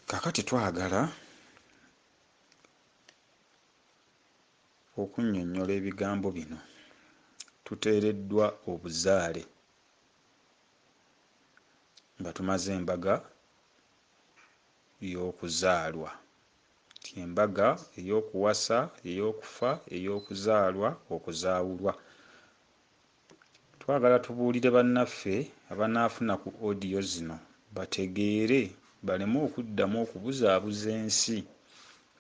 Kaakati twagala okunnyonnyola ebigambo bino. Tuteereddwa obuzaale nga tumaze embaga y'okuzaalwa. Nti embaga ey'okuwasa, ey'okufa, ey'okuzaalwa, okuzaawulwa. Twagala tubuulire bannaffe abanaafuna ku audio zino bategeere baleme okuddamu okubuzaabuza ensi.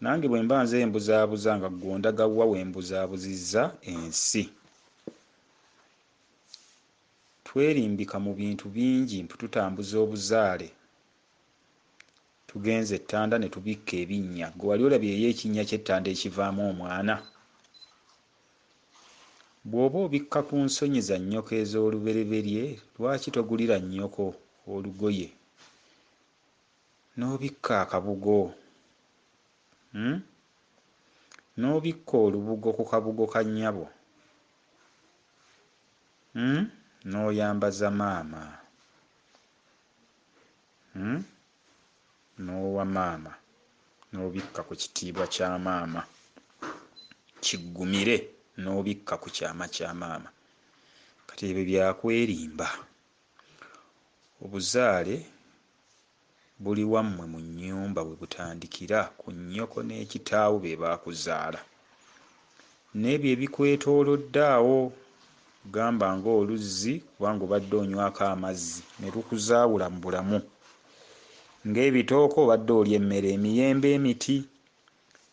Nange bwe mba nze mbuzaabuza nga ggwe ondaga wa we mbuzaabuzizza ensi. Twerimbika mu bintu bingi mbu tutambuza obuzaale. Tugenze e Ttanda ne tubikka ebinnya. Ggwe wali olabyeyo ekinnya ky'ettanda ekivaamu omwana? Bw'oba obikka ku nsonyi za nnyoko ez'olubereberye, lwaki togulira nnyoko olugoye n'obikka akabugo? Hmm? N'obikka olubugo ku kabugo ka nnyabo? Hmm? N'oyambaza maama? Hmm? N'owa maama, n'obikka ku kitiibwa kya maama. Kiggumire n'obikka ku kyama kya maama. Kati ebyo bya kwerimba. Obuzaale buli wammwe mu nnyumba we butandikira ku nnyoko n'ekitaawo be baakuzaala. N'ebyo ebikwetoolodde awo gamba ng'oluzzi kubanga obadde onywako amazzi ne lukuzaawula mu bulamu. Ng'ebitooke obadde olya emmere, emiyembe, emiti,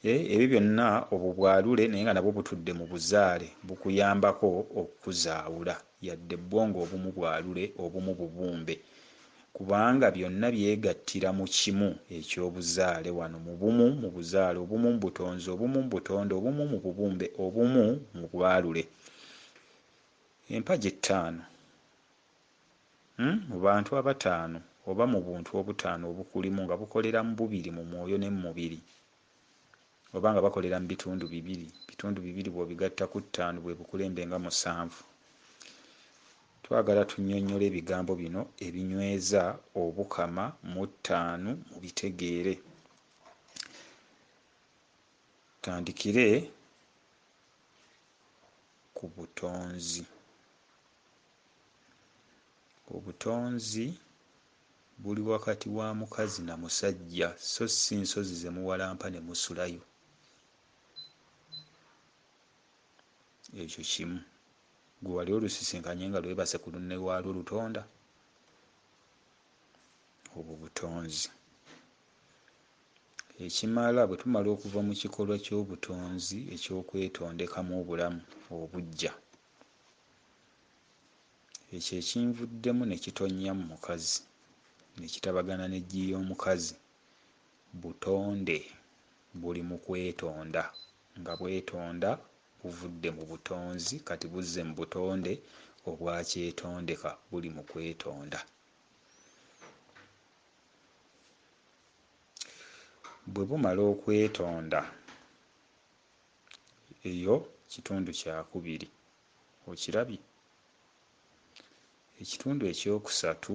ebyo byonna obwo bwalule naye nga nabwo butudde mu buzaale bukuyambako okukuzaawula yadde bwo ng'obumu bwalule obumu bubumbe kubanga byonna byegattira mu kimu eky'obuzaale wano mu bumu mu buzaale obumu mu butonzi obumu mu butonde obumu mu bubumbe obumu mu bwalule. Empagi ettaano mu bantu abataano oba mu buntu obutaano obukulimu nga bukolera mu bubiri mu mwoyo ne mu mubiri oba nga bakolera mu bitundu bibiri. Bitundu bibiri bw'obigatta ku ttaano bwe bukulembe nga musanvu. Twagala tunnyonnyole ebigambo bino ebinyweza obukama mu ttaano mubitegeere. Tutandikire ku butonzi. Obutonzi buli wakati wa mukazi na musajja so si nsozi ze muwalampa ne musulayo. Ekyo kimu. Ggwe wali olusisinkanye nga lwebase ku lunne lwalwo lutonda? Obwo butonzi. Ekimala bwe tumala okuva mu kikolwa ky'obutonzi eky'okwetondekamu obulamu obuggya, ekyo ekinvuddemu ne kitonnya mu mukazi ne kitabagana n'eggi y'omukazi butonde buli mu kwetonda nga bwetonda buvudde mu butonzi kati buzze mu butonde obwakyetondeka buli mu kwetonda. Bwe bumala okwetonda eyo kitundu kyakubiri okirabye? Ekitundu ekyokusatu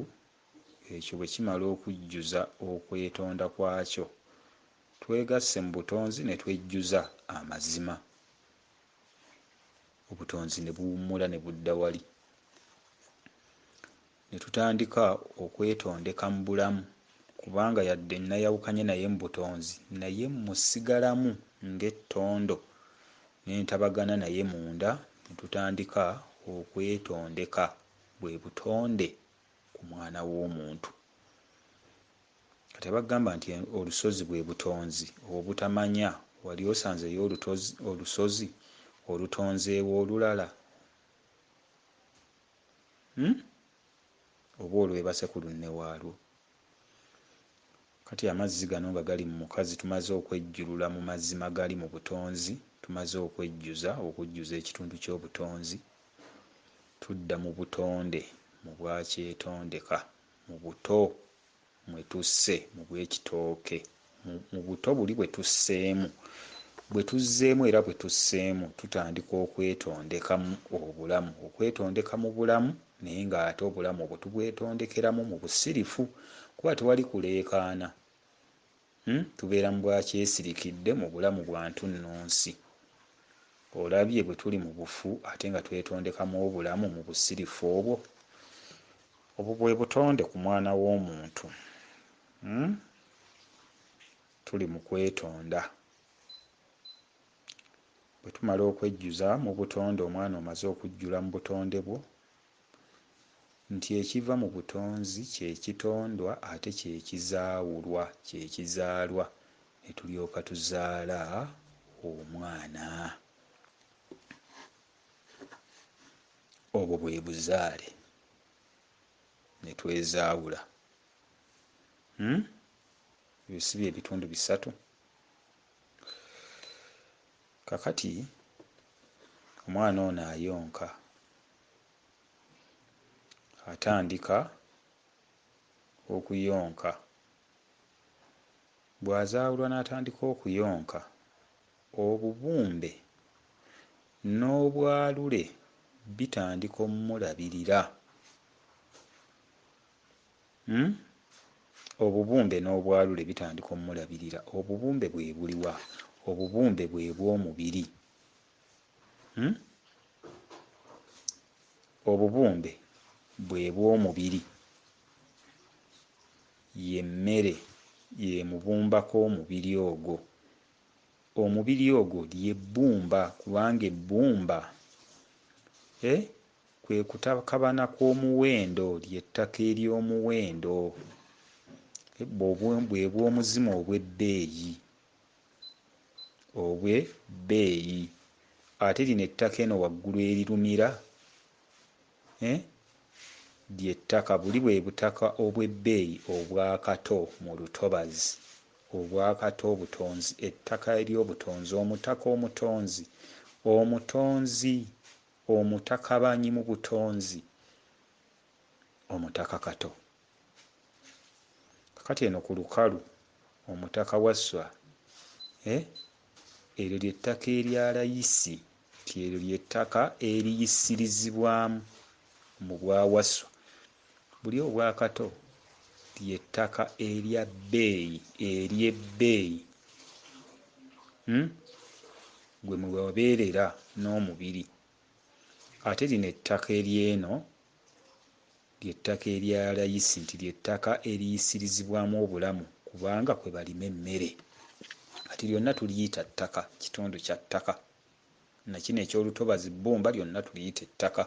ekyo bwe kimala okujjuza okwetonda kwakyo twegasse mu butonzi ne twejjuza amazima. Obutonzi ne buwummula ne budda wali. Ne tutandika okwetondeka mu bulamu kubanga yadde nnayawukanye naye mu butonzi naye mmusigalamu ng'ettondo ne ntabagana naye munda ne tutandika okwetondeka bwe butonde ku mwana w'omuntu. Kati abagamba nti olusozi bwe butonzi obutamanya wali osanzeeyo olusozi olutonzeewo olulala? Hmm? Oba olwebase ku lunne waalwo? Kati amazzi gano nga gali mu mukazi tumaze okwejjulula mu mazima gali mu butonzi, tumaze okwejjuza, okujjuza ekitundu ky'obutonzi, tudda mu butonde, mu bwakyetondeka, mu buto mwe tusse, mu bw'ekitooke, mu buto buli bwe tusseemu. Bwe tuzzeemu era bwe tusseemu tutandika okwetondekamu obulamu, okwetondeka mu bulamu naye ng'ate obulamu obwo tubwetondekeramu mu busirifu kuba tewali kuleekaana. Tubeera mu bwakyesirikidde mu bulamu bwa ntunnunsi. Olabye bwe tuli mu bufu ate nga twetondekamu obulamu mu busirifu obwo? Obwo bwe butonde ku mwana w'omuntu. Tuli mu kwetonda. Bwe tumala okwejjuza mu butonde, omwana omaze okujjula mu butonde bwo, nti ekiva mu butonzi kye kitondwa ate kye kizaawulwa, kye kizaalwa, ne tulyoka tuzaala omwana. Obwo bwe buzaale, ne twezaawula. Ebyo si bye bitundu bisatu? Kakati omwana ono ayonka, atandika okuyonka. Bw'azaawulwa n'atandika okuyonka, obubumbe n'obwalule bitandika ommulabirira. Obubumbe n'obwalule bitandika ommulabirira. Obubumbe bwe buliwa? Obubumbe bwe bw'omubiri. Obubumbe bwe bw'omubiri, ye mmere y'emubumbako omubiri ogwo. Omubiri ogwo lye bbumba, kubanga ebbumba kwe kutakabana kw'omuwendo, ly'ettaka ery'omuwendo, bwe bw'omuzimu obw'ebbeeyi, obw'ebbeeyi. Ate lino ettaka eno waggulu erirumira ly'ettaka, buli bwe butaka obw'ebbeeyi obwakato mu lutobazi, obwakato obutonzi, ettaka ery'obutonzi, omutaka omutonzi, omutonzi omutakabanyi mu butonzi, omutaka kato. Kakati eno ku lukalu omutaka Wasswa, eryo ly'ettaka erya layisi, nti eryo ly'ettaka eriyisirizibwamu mu bwa Wasswa. Buli obwakato ly'ettaka erya bbeeyi, ery'ebbeeyi, gwe mwe wabeerera n'omubiri. Ate lino ettaka ery'eno ly'ettaka erya layisi, nti ly'ettaka eriyisirizibwamu obulamu kubanga kwe balima emmere. Kati lyonna tuliyita ttaka, kitundu kya ttaka. Na kino eky'olutobazi bbumba lyonna tuliyita ettaka.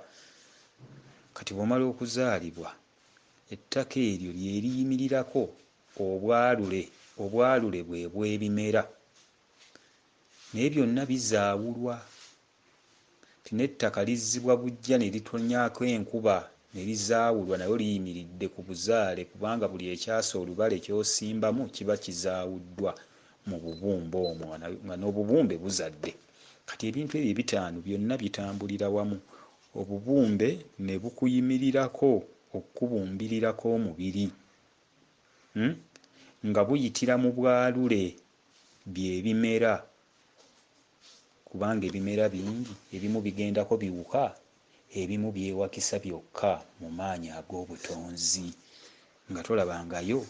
Kati bw'omala okuzaalibwa, ettaka eryo lye liyimirirako obwalule, obwalule bwe bw'ebimera. Naye byonna bizaawulwa. Nti n'ettaka lizzibwa buggya ne litonnyako enkuba ne lizaawulwa, nalyo liyimiridde ku buzaale kubanga buli ekyasa olubale ky'osimbamu kiba kizaawuddwa mu bubumbe omwo nga n'obubumbe buzadde. Kati ebintu ebyo ebitaano byonna bitambulira wamu, obubumbe ne bukuyimirirako okukubumbirirako omubiri, nga buyitira mu bwalule bye bimera, kubanga ebimera bingi, ebimu bigendako biwuka, ebimu byewakisa byokka mu maanyi ag'obutonzi, nga tolabangayo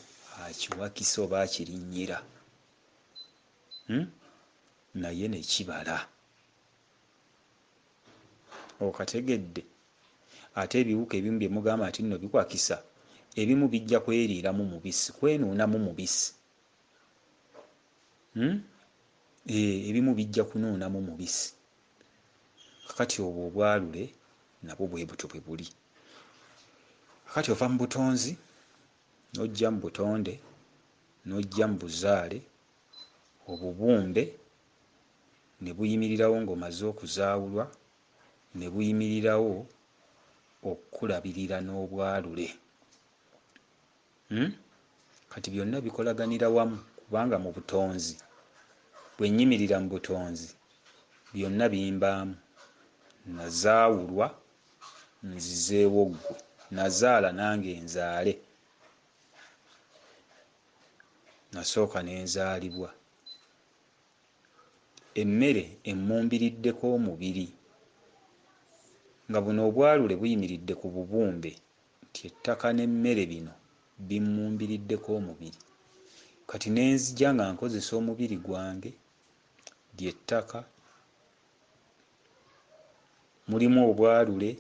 akiwakisa oba akirinnyira, naye ne kibala. Okategedde? Ate ebiwuka ebimu bye mugamba nti nno bikwakisa, ebimu bijja kweriiramu mubisi, kwenuunamu mubisi. Ebimu bijja kunuunamu mubisi. Kakati obwo obwalule nabwo bwe butyo bwe buli. Kakati ova mu butonzi n'ojja mu butonde, n'ojja mu buzaale, obubumbe ne buyimirirawo ng'omaze okuzaawulwa, ne buyimirirawo okukulabirira n'obwalule. Kati byonna bikolaganira wamu kubanga mu butonzi, bwe nnyimirira mu butonzi, byonna bimbaamu. Nazaawulwa nzizeewo ggwe, nazaala nange nzaale. Nasooka ne nzaalibwa. Emmere emmumbiriddeko omubiri, nga buno obwalule buyimiridde ku bubumbe nti ettaka n'emmere bino bimmumbiriddeko omubiri. Kati ne nzija nga nkozesa omubiri gwange, ly'ettaka, mulimu obwalule,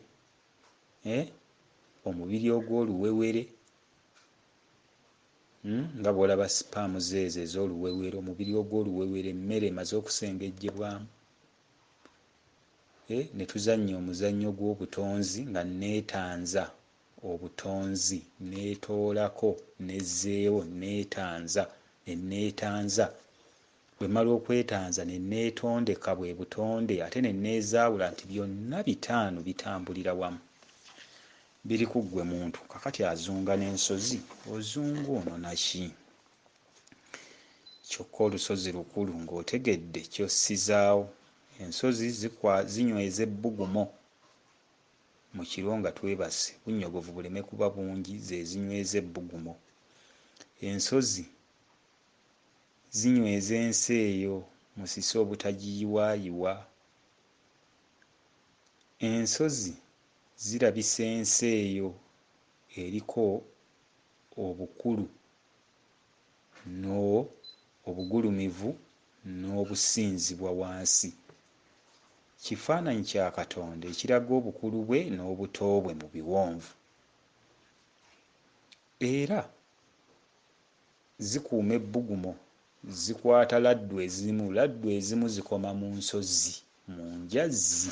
omubiri ogw'oluwewere, nga bw'olaba sipaamu zeezo ez'oluwewere, omubiri ogw'oluwewere, emmere emaze okusengejjebwamu. Ne tuzannya omuzannyo gw'obutonzi nga neetanza obutonzi, neetoolako, nezzeewo, neetanza, ne neetanza. Bwe mmala okwetanza ne neetondeka bwe butonde ate ne neezaawula nti byonna bitaano bitambulira wamu. Biri ku ggwe muntu. Kakati azunga n'ensozi, ozunga onona ki? Kyokka olusozi lukulu ng'otegedde ky'ossizaawo. Ensozi zinyweza ebbugumo mu kiro nga twebase, bunnyogovu buleme kuba bungi, ze zinyweza ebbugumo. Ensozi zinyweza ensi eyo musisi obutagiyiwaayiwa. Ensozi zirabisa ensi eyo eriko obukulu obugulumivu n'obusinzibwa wansi. Kifaananyi kya Katonda ekiraga obukulu bwe n'obuto bwe mu biwonvu. Era zikuuma ebbugumo, zikwata laddu ezimu, laddu ezimu zikoma mu nsozi, mu njazi.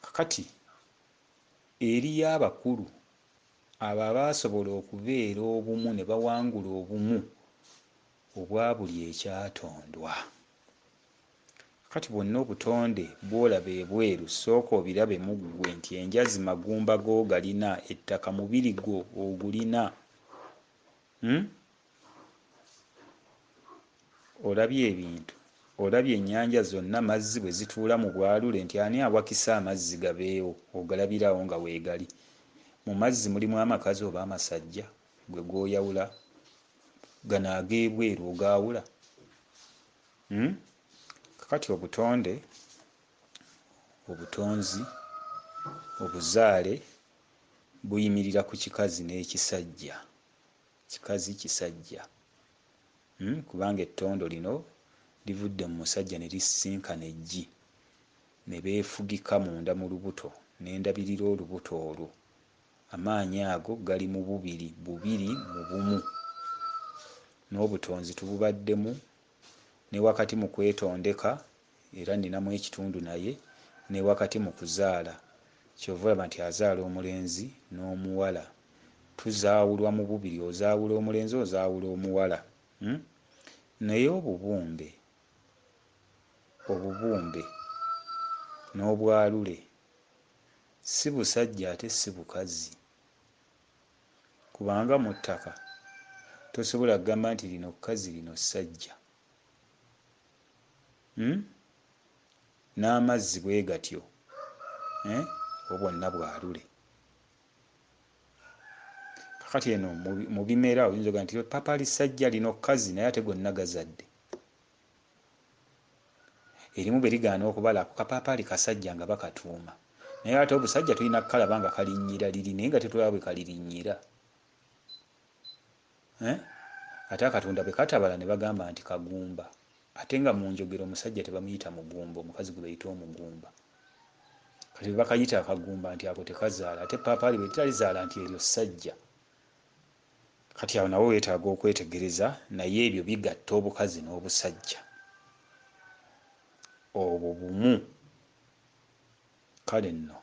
Kakati eriyo abakulu abo abaasobola okubeera obumu ne bawangula obumu obwa buli ekyatondwa. Kakati bwonna obutonde bw'olaba ebweru sooka obirabe mu ggwe nti enjazi magumba go galina, ettaka mubiri gwo ogulina. Olabye ebintu, olabye ennyanja zonna mazzi bwe zituula mu bwalule nti ani awakisa amazzi gabeewo, ogalabirawo nga weegali. Mu mazzi mulimu amakazi oba amasajja gwe g'oyawula, gano ag'ebweru ogaawula. Kakati obutonde, obutonzi, obuzaale buyimirira ku kikazi n'ekisajja. Kikazi kisajja. Kubanga ettondo lino livudde mu musajja ne lisisinkana eggi ne beefugika munda mu lubuto ne ndabirira olubuto olwo. Amaanyi ago gali mu bubiri, bubiri mu bumu. N'obutonzi tububaddemu ne wakati mu kwetondeka era nninamu ekitundu naye ne wakati mu kuzaala. Ky'ova olaba nti azaala omulenzi n'omuwala. Tuzaawulwa mu bubiri, ozaawula omulenzi, ozaawula omuwala. Naye obubumbe, obubumbe n'obwalule si busajja ate si bukazi. Kubanga mu ttaka tosobola kugamba nti lino kkazi lino ssajja. N'amazzi bwe gatyo, obwo bwonna bwalule. Kakati eno mu bimera oyinza okugamba nti ppaapaali ssajja lino kkazi naye ate gonna gazadde. Erimu bwe ligaana okubala ako kapaapaali kasajja nga bakatuuma. Naye ate obusajja tulina kukalaba nga kalinnyira liri naye nga tetulaba bwe kalirinnyira. Ate akatunda bwe katabala ne bagamba nti kagumba. Ate nga mu njogera omusajja tebamuyita mugumba, omukazi gwe bayita omugumba. Kati bwe bakayita akagumba nti ako tekazaala, ate ppaapaali bwe litalizaala nti eryo ssajja. Kati awo nawo weetaaga okwetegereza, naye ebyo bigatta obukazi n'obusajja. Obwo bumu. Kale nno,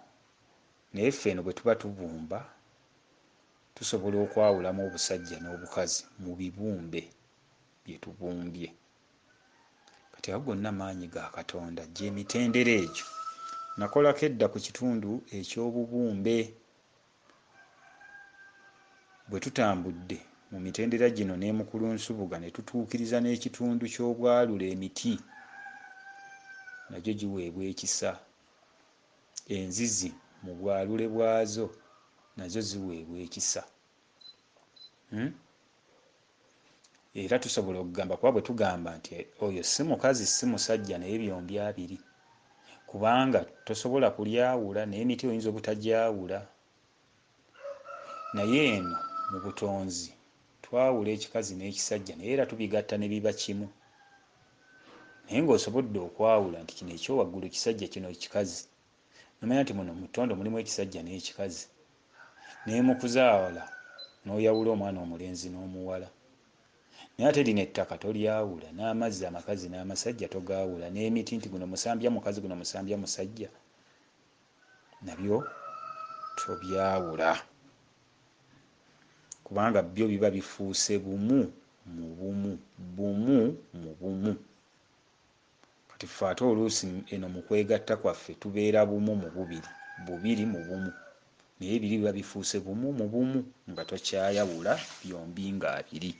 naye ffe eno bwe tuba tubumba, tusobola okwawulamu obusajja n'obukazi mu bibumbe bye tubumbye. Kati ago gonna maanyi ga Katonda, gy'emitendera egyo. Nakolako edda ku kitundu eky'obubumbe. Bwe tutambudde mu mitendera gino ne Mukulu Nsubuga ne tutuukiriza n'ekitundu ky'obwalule emiti nagyo giweebwa ekisa. Enzizi mu bwalule bwazo nazo ziweebwa ekisa. Era tusobola okugamba kuba bwe tugamba nti oyo si mukazi si musajja naye byombi abiri. Kubanga tosobola kulyawula n'emiti oyinza obutagyawula. Naye eno Mu butonzi twawula ekikazi n'ekisajja naye era tubigatta ne biba kimu. Naye ng'osobodde okwawula nti kino ekyowaggulu kisajja kino kikazi. Nomanya nti muno mu ttondo mulimu ekisajja n'ekikazi. Naye mu kuzaala n'oyawula omwana omulenzi n'omuwala. Naye ate lino ettaka tolyawula, n'amazzi amakazi n'amasajja togaawula, n'emiti nti guno musambya mukazi guno musambya musajja nabyo tobyawula. Kubanga byo biba bifuuse bumu mu bumu, bumu mu bumu. Kati ffe ate oluusi eno mu kwegatta kwaffe tubeera bumu mu bubiri, bubiri mu bumu. Naye biri biba bifuuse bumu mu bumu nga tokyayawula byombi ng'abiri.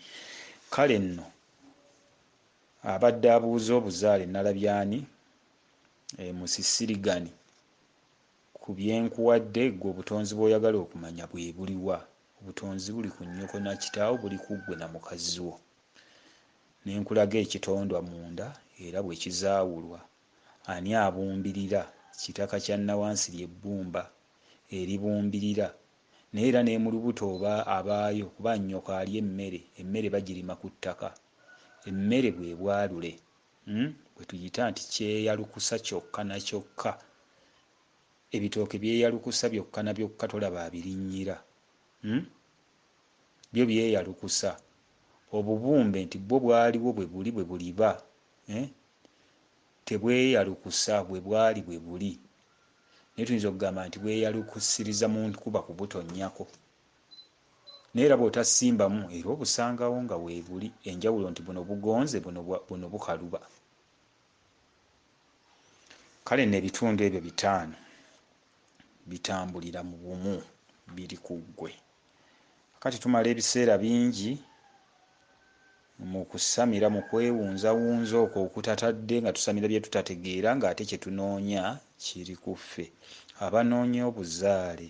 Kale nno abadde abuuza obuzaale nalabye ani Musisirigani ku bye nkuwadde ggwe obutonzi bw'oyagala okumanya bwe buliwa? Obutonzi buli ku nnyoko na kitaawo buli ku ggwe na mukazi wo. Ne nkulaga ekitondwa munda era bwe kizaawulwa. Ani abumbirira? Kitaka kya Nnawansiri ebbumba eribumbirira. Naye era ne mu lubuto oba abaayo kuba nnyoko alya emmere, emmere bagirima ku ttaka. Emmere bwe bwalule hmm? Bwe tuyita nti kyeyalukusa kyokka na kyokka. Ebitooke byeyalukusa byokka na byokka tolaba abirinnyira. Hmm? Byo byeyalukusa. Obubumbe nti bwo bwaliwo bwe buli bwe buliba. Eh? Tebweyalukusa bwe bwali bwe buli. Naye tuyinza okugamba nti bweyalukusiriza mu nkuba kubutonnyako. Naye era bw'otasimbamu era obusangawo nga weebuli. Enjawulo nti buno bugonze buno, buno bukaluba. Kale nno ebitundu ebyo bitaano bitambulira mu bumu biri ku ggwe. Kati tumala ebiseera bingi mu kusamira mu kwewunzawunza okwo okutatadde nga tusamira bye tutategeera ng'ate kye tunoonya kiri ku ffe. Abanoonya obuzaale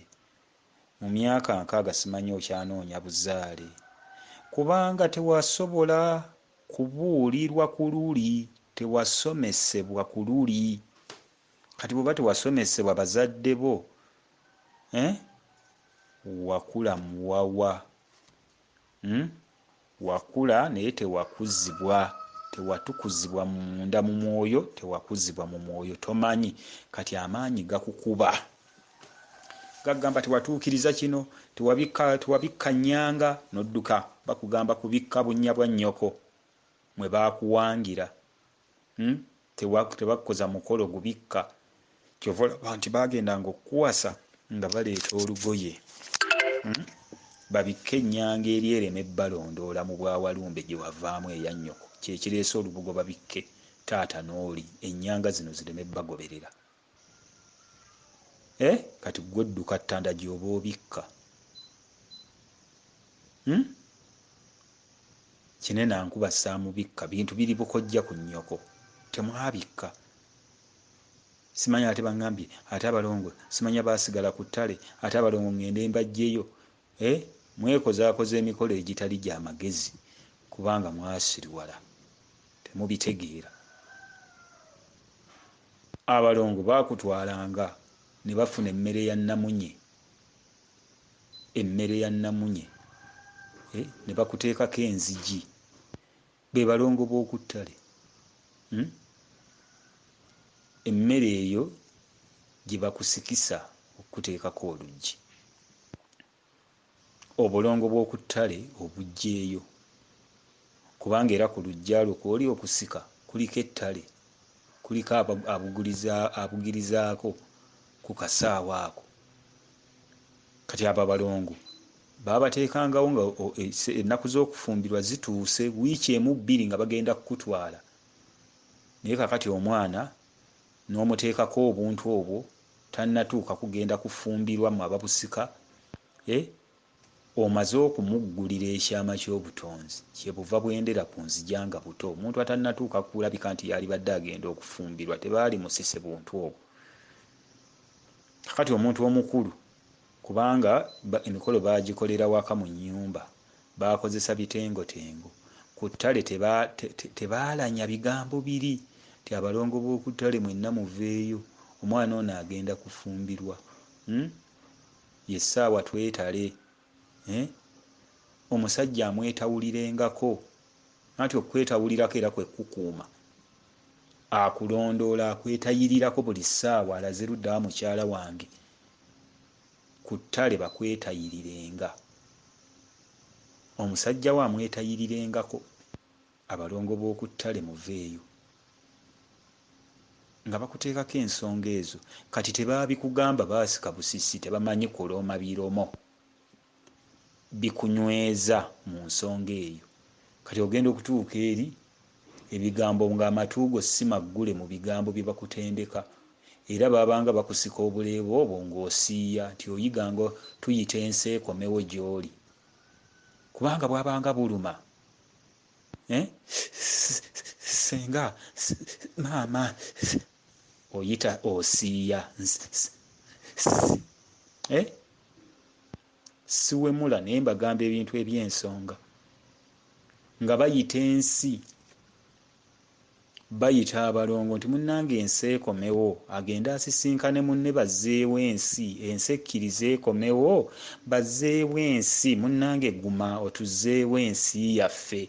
mu myaka 60 simanyi okyanoonya buzaale kubanga tewasobola kubuulirwa ku luli, tewasomesebwa ku luli. Kati bw'oba tewasomesebwa bazadde bo eh, wakula muwawa hmm? Wakula naye tewakuzibwa, tewatukuzibwa munda mu mwoyo, tewakuzibwa mu mwoyo, tomanyi. Kati amaanyi gakukuba gagamba tewatuukiriza kino, tewabikka, tewabikka nnyanga n'odduka. Bakugamba kubikka bunnya bwa nnyoko mwe baakuwangira. Hmm? Tebakukoza mukolo gubikka. Kyova olaba nti baagendanga okukuwasa nga baleeta olugoye. Hmm? Babikke ennyanga eri ereme balondoola mu bwawalumbe gye wavaamu eya nnyoko. Kye kireese olubugo babikke taata n'oli ennyanga zino zireme bagoberera. Eh? Kati ggwe odduka ttanda gy'oba obikka. Hmm? Kinene ankuba saamubikka bintu biri bukojja ku nnyoko. Temwabikka. Simanya ate bangambye ate abalongo simanya baasigala ku ttale ate abalongo ŋŋende mbaggyeyo. Eh? Mwekozaakoza emikolo egitali gya magezi kubanga mwasiriwala. Temubitegeera. Abalongo baakutwalanga ne bafuna emmere ya nnamunye, emmere ya nnamunye, eh, ne bakuteekako enzigi. Be balongo b'oku ttale. Hmm? Emmere eyo gye bakusikisa okukuteekako oluggi. Obulongo bw'oku ttale obuggyeeyo kubanga era ku luggya lwo kw'oli okusika kuliko ettale, kuliko abugirizaako ku kasaawa ako. Kati abo abalongo baabateekangawo nga ennaku z'okufumbirwa zituuse, wiiki emu bbiri nga bagenda kukutwala. Naye kaakati omwana n'omuteekako obuntu obwo tannatuuka kugenda kufumbirwa mmwe ababusika, eh, omaze okumuggulira ekyama ky'obutonzi kyebuva bwendera ku nzija nga buto. Omuntu atannatuuka kulabika nti yalibadde agenda okufumbirwa tebaali musise buntu obwo. Kakati omuntu omukulu kubanga emikolo baagikolera waka mu nnyumba, baakozesa bitengotengo. Ku ttale tebaalanya bigambo biri nti abalongo b'oku ttale mwenna muveeyo, omwana ono agenda kufumbirwa. Hmm? Ye ssaawa twetale. Eh? Omusajja amwetawulirengako, anti okwetawulirako era kwe kukuuma. Akulondoola, akwetayirirako buli ssaawa, alaze ludda wa mukyala wange. Ku ttale bakwetayirirenga. Omusajja we amwetayirirengako. Abalongo b'oku ttale muveeyo. Nga bakuteekako ensonga ezo. Kati tebaabikugamba, baasika busisi, tebamanyi kuloma biromo bikunyweza mu nsonga eyo. Kati ogenda okutuuka eri ebigambo ng'amatu go si maggule mu bigambo bye bakutendeka. Era babanga bakusika obuleebo obwo ng'osiiya nti oyiga nga tuyita ensi ekomewo gy'oli. Kubanga bwabanga buluma. Senga, maama, oyita osiiya. Siwemula naye mbagamba ebintu eby'ensonga. Nga bayita ensi, bayita abalongo nti munnange ensi ekomewo, agende asisinkane munne bazzeewo ensi, ensi ekkirize ekomewo, bazzeewo ensi, munnange guma otuzzeewo ensi yaffe.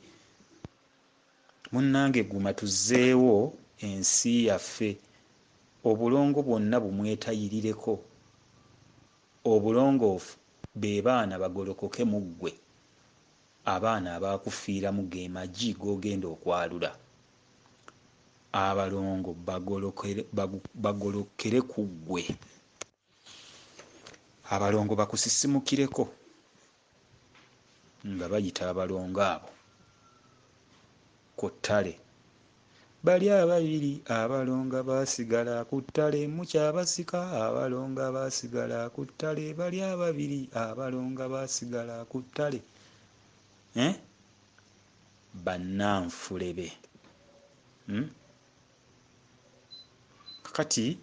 Munnange guma tuzzeewo ensi yaffe. Obulongo bwonna bumwetayirireko. Obulongoofu be baana bagolokoke mu ggwe. Abaana abaakufiiramu ge magi g'ogenda okwalula. Abalongo bagolokere ku ggwe. Abalongo bakusisimukireko nga bayita abalongo abo ku ttale. Bali ababiri abalongo baasigala ku ttale, mukyabasika abalongo baasigala ku ttale, bali ababiri abalongo baasigala ku ttale. Bannanfulebe. Kakati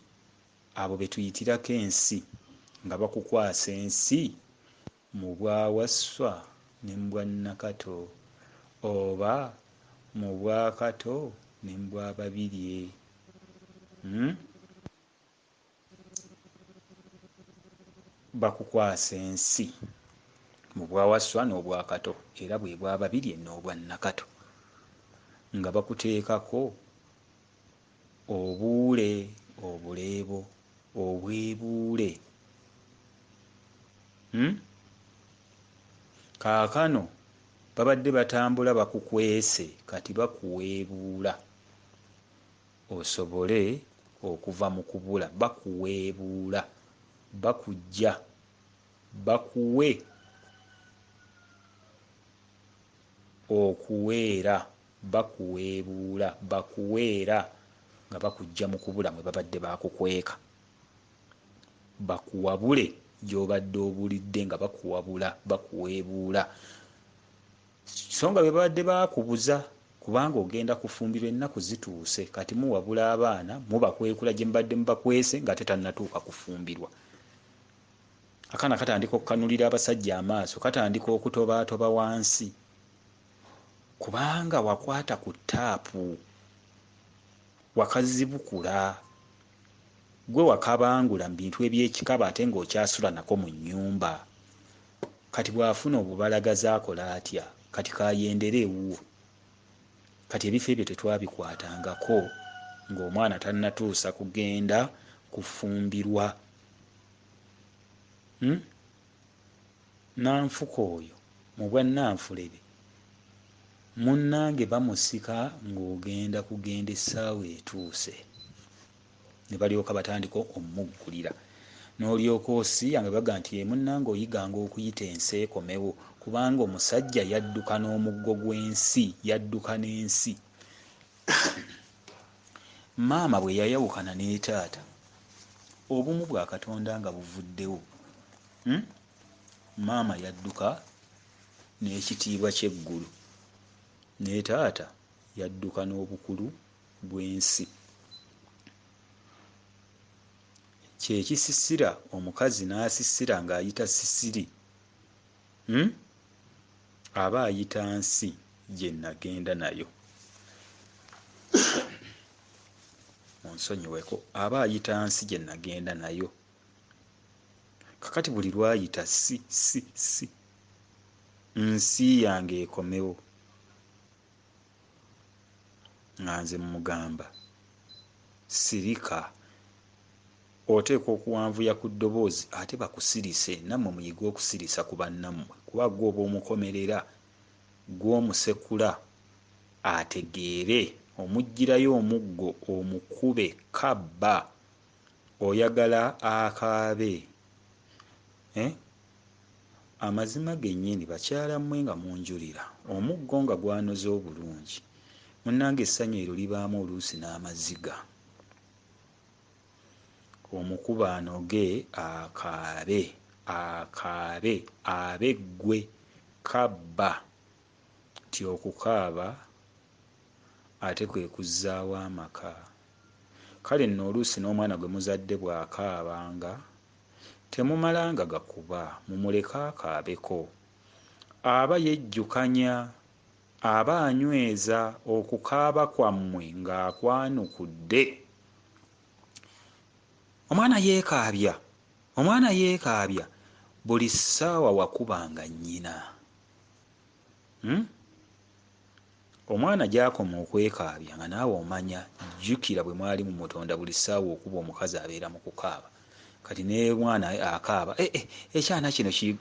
abo be tuyitirako ensi nga bakukwasa ensi mu bwa Wasswa ne mu bwa Nakato oba mu bwa Kato ne mu bwa Babirye. Bakukwasa ensi mu bwa Wasswa n'obwa Kato era bwe bwa Babirye n'obwa Nakato nga bakuteekako obuule obuleebo obwebuule. Kaakano babadde batambula bakukwese kati bakuweebuula osobole okuva mu kubula, bakuweebuula, bakujja, bakuwe okuweera, bakuweebuula, bakuweera nga bakuggya mu kubula mwe babadde baakukweka. Bakuwabule gy'obadde obulidde nga bakuwabula, bakuweebuula. So nga be babadde baakubuza kubanga ogenda kufumbirwa ennaku zituuse kati muwabula abaana mubakwekula gye mubadde mubakwese ng'ate tannatuuka kufumbirwa. Akaana katandika okukanulira abasajja amaaso, katandika okutobaatoba wansi kubanga wakwata ku ttaapu, wakazibukula, gwe wakabangula mu bintu eby'ekikaba ate ng'okyasula nako mu nnyumba. Kati bw'afuna obubalagaze akola atya? Kati kayendere ewuwo. Kati ebifo ebyo tetwabikwatangako ng'omwana tannatuusa kugenda kufumbirwa. Nanfuka oyo mu bwa Nnanfulebe munnange bamusika ng'ogenda kugenda essaawa etuuse ne balyoka batandika omuggulira. N'olyoka osiiya nga bagamba nti munnange oyiganga okuyita ensi ekomewo kubanga omusajja yadduka n'omuggo gw'ensi, yadduka n'ensi. Maama bwe yayawukana ne taata, obumu bwa Katonda nga buvuddewo, maama yadduka n'ekitiibwa ky'eggulu ne taata yadduka n'obukulu bw'ensi. Kye kisisira omukazi n'asisira ng'ayita sisiri, aba ayita nsi gye nagenda nayo. Munsonyiweko, aba ayita nsi gye nagenda nayo. Kakati buli lw'ayita si si si. Nsi yange ekomewo. Nga nze mmugamba, Sirika. Oteekwa okuwanvuya ku ddoboozi ate bakusirise, nammwe muyige okusirisa ku bannammwe kuba ggwe oba omukomerera, ggwe omusekula ategeere, omuggyirayo omuggo omukube kabba, oyagala akaabe. Eh? Amazima gennyini bakyala mmwe nga munjulira, omuggo nga gwanoze obulungi, munnange essanyu eryo libaamu oluusi n'amaziga. Omukuba anoge akaabe, akaabe, abe ggwe kabba nti okukaaba ate kwe kuzzaawo amaka. Kale nno oluusi n'omwana gwe muzadde bw'akaabanga temumalanga gakuba, mumuleke akaabeko. Aba yejjukanya, aba anyweza okukaaba kwammwe ng'akwanukudde. Omwana yeekaabya, omwana yeekaabya, buli ssaawa wakubanga nnyina. Hmm? Omwana gy'akoma okwekaabya nga naawe omanya, jjukira bwe mwali mumutonda buli ssaawa okuba omukazi abeera mu kukaaba. Kati n'omwana akaaba, eh, eh, ekyana kino ki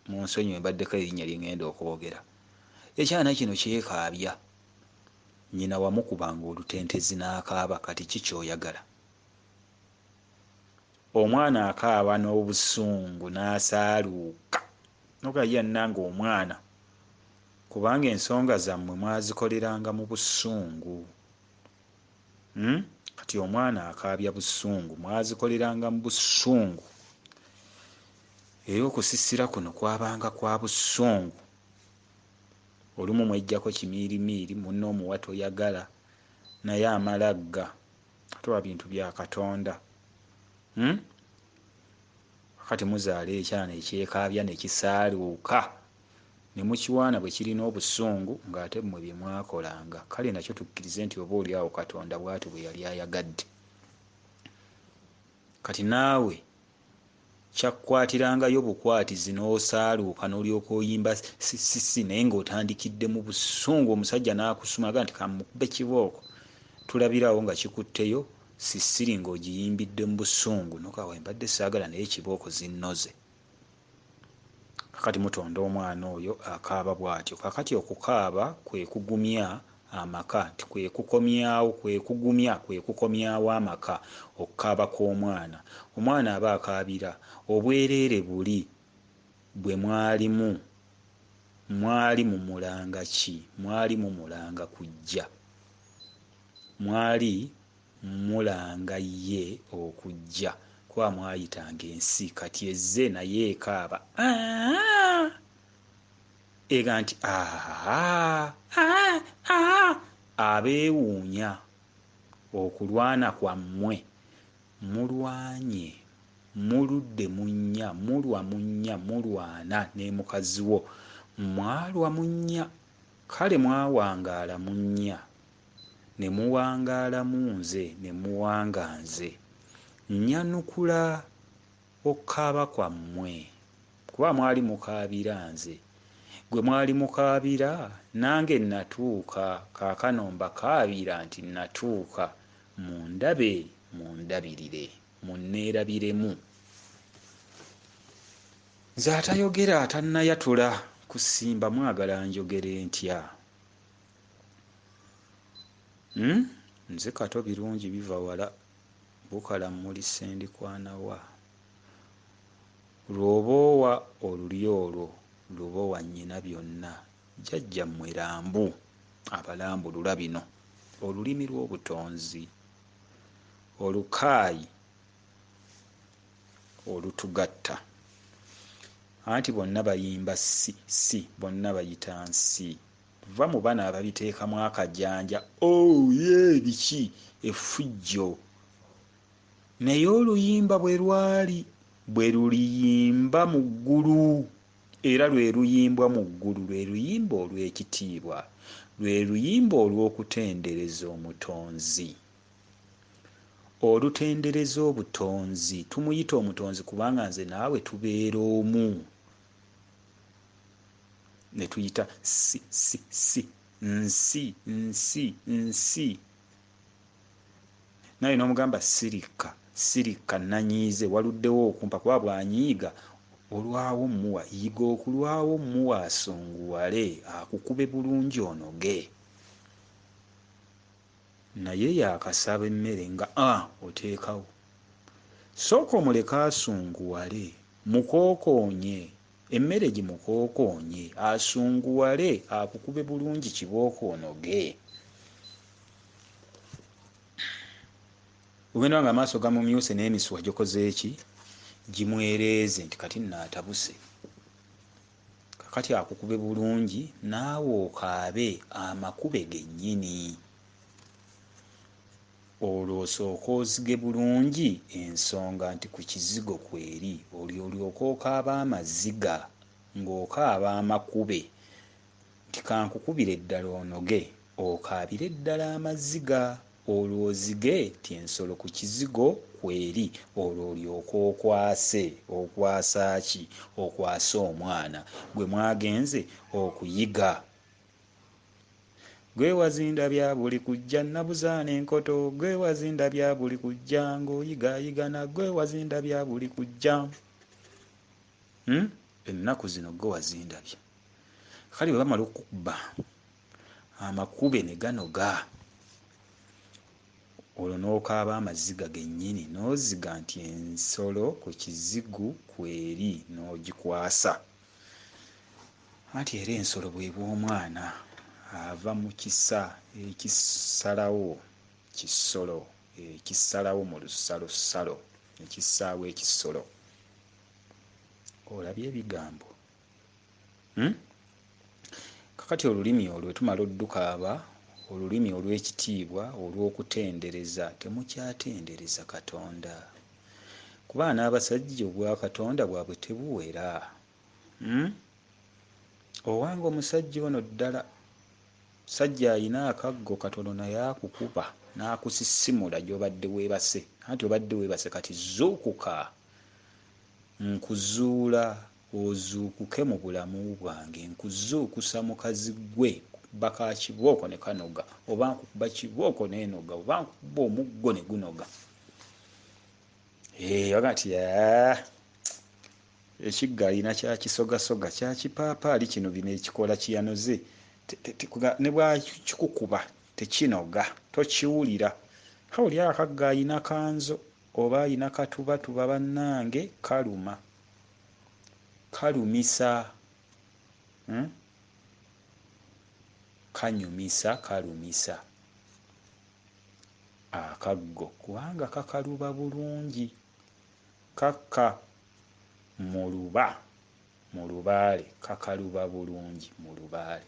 munsonyiwe mbaddeko erinnya lye ŋŋenda okwogera. Ekyana kino kyekaabya. Nnyina wamukubanga olutentezi n'akaaba kati ki ky'oyagala? Omwana akaaba n'obusungu n'asaaluuka. Noga ye nange omwana kubanga ensonga zammwe mwazikoleranga mu busungu. Hmm? Kati omwana akaabya busungu, mwazikoleranga mu busungu. Era okusisira kuno kwabanga kwa busungu. Olumu mweggyako kimiirimiiri, munno omuwa toyagala, naye amala gga. Ate bintu bya Katonda. Hmm? Kati muzaala ekyana ekyekaabya ne kisaaluuka ne mukiwaana bwe kirina obusungu ng'ate mmwe bye mwakolanga. Kale nakyo tukkirize nti oba oli awo Katonda bw'atyo bwe yali ayagadde. Kati naawe kyakukwatirangayo bukwatizi n'osaaluuka n'olyoka oyimba sisisi naye ng'otandikidde mu busungu omusajja n'akusuma aga nti kamukube kibooko tulabirawo nga kikutteyo sisiri ng'ogiyimbidde mu busungu nokawa mbadde saagala naye kibooko zinnoze. Kakati mutonda omwana oyo akaaba bw'atyo. Kakati okukaaba kwe kugumya amaka nti kwe kukomyawo kwe kugumya kwe kukomyawo amaka okukaaba kw'omwana. Omwana aba akaabira obwereere buli bwe mwalimu mwali mumulanga ki? Mwali mumulanga kujja. Mwali mulanga ye okujja kuba mwayitanga ensi kati ezze naye ekaaba ega nti abeewuunya okulwana kwammwe mulwanye muludde munnya mulwa munnya mulwana ne mukazi wo mwalwa munnya kale mwawangaala munnya ne muwangaala mu nze ne muwanga nze. Nnyanukula okukaaba kwammwe kuba mwali mukaabira nze. Gwe mwali mukaabira nange natuuka kaakano mbakaabira nti natuuka mundabe mundabirire munneerabiremu. Nze atayogera atannayatula kusimba mwagala njogere ntya? Hmm? Nze kato birungi biva wala bukala mmuli ssendikwanawa. Lw'oba owa olulyo olwo lubowa nnyina byonna jjajjammwe lambu abalambulula bino olulimi lw'obutonzi olukaayi olutugatta. Anti bonna bayimba ssi ssi bonna bayita nsi. Va mu bano ababiteekamu akajanja oh ye biki effujjo. Naye oluyimba bwe lwali bwe luliyimba mu ggulu era lwe luyimbwa mu ggulu lwe luyimba olw'ekitiibwa lwe luyimba olw'okutendereza omutonzi. Olutendereza obutonzi tumuyita omutonzi kubanga nze naawe tubeera omu. Ne tuyita si si si nsi nsi nsi. Naye n'omugamba sirika sirika nanyiize waluddewo okumpa kuba bw'anyiiga olwawo mmuwa yiga okulwawo mmuwa asunguwale akukube bulungi onoge. Naye yaakasaba emmere nga a oteekawo. Sooka omuleke asunguwale mukookoonye emmere gimukookoonye asunguwale akukube bulungi kibooko onoge. Ogenda nga amaaso gamumyuse n'emisuwa gyokoze ki gimwereeze nti kati nno atabuse. Kakati akukube bulungi naawe okaabe amakube gennyini. Olwo osooke ozige bulungi ensonga nti ku kizigo kweri olwo olyoke okaabe amaziga ng'okaaba amakube nti kankukubire ddala onoge okaabire ddala amaziga olwo ozige nti ensolo ku kizigo kweri olwo olyoke okwase okwasa ki okwase omwana gwe mwagenze okuyiga. Gwe wazinda bya buli kujja nabuzaana enkoto gwe wazinda bya buli kujja ng'oyigaayigana gwe wazinda bya buli kujja. Ennaku zino gwe wazindabye. Kale bwe bamala okukuba amakube ne ganoga olwo n'okaaba amaziga gennyini n'oziga nti ensolo ku kizigo kweri n'ogikwasa. Anti era ensolo bwe bw'omwana ava mu kisa ekisalawo kisolo ekisalawo mu lusalosalo ekissaawo ekisolo. Olabye ebigambo? Kakati olulimi olwo tumala oddukaaba olulimi olw'ekitiibwa olw'okutendereza temukyatendereza Katonda. Kuba n'abasajja obwakatonda bwabwe tebuwera. Owange omusajja ono ddala musajja alina akaggo katono naye akukuba n'akusisimula gy'obadde weebase. Anti obadde weebase kati zuukuka nkuzuula ozuukuke mu bulamu bwange nkuzuukusa mukazi gwe nkukuba ka kibooko ne kanoga oba nkukuba kibooko n'enoga oba nkukuba omuggo ne gunoga. Baga nti ekigga alina kyakisogasoga kyakipaapaali kino bino ekikola kiyanoze ne bwakikukuba tekinoga tokiwulira. Oli akagga alina kanzo oba alina katubatuba bannange kaluma kalumisa kanyumisa kalumisa akaggo kubanga kakaluba bulungi kakka mu luba mu lubaale kakaluba bulungi mu lubaale.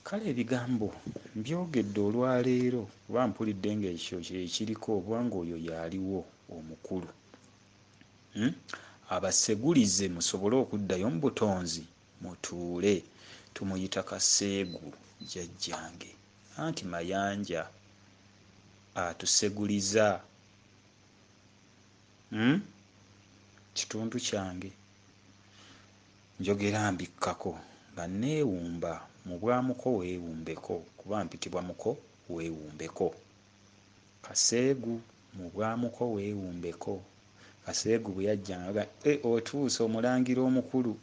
Kale ebigambo mbyogedde olwaleero kuba mpulidde ng'ekyo kye kiriko obanga oyo y'aliwo omukulu. Abasegulize musobole okuddayo mu butonzi mutuule tumuyita Kaseegu jjajjange anti Mayanja atuseguliza kitundu kyange njogera mbikkako nga neewumba mu bwa muko weewumbeko kuba mpitibwa muko weewumbeko. Kaseegu mu bwa muko weewumbeko. Kaseegu bwe yajjanga nga otuuse omulangira omukulu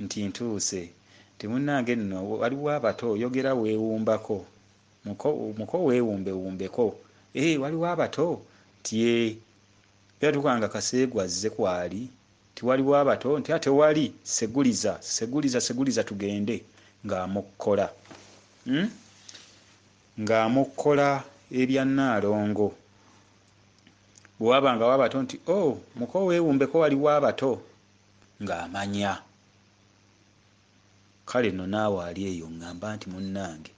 nti ntuuse nti munnange nno waliwo abato oyogera weewumbako muko weewumbewumbeko waliwo abato nti yatuuka nga Kaseegu azze kwali nti waliwo abato nti tewali seguliza seguliza seguliza tugende ng'amukkola ng'amukkola ebya Nnaalongo. Bwe wabangawo abato nti muko weewumbeko waliwo abato ng'amanya. Kale nno naawe ali eyo ŋŋamba nti munnange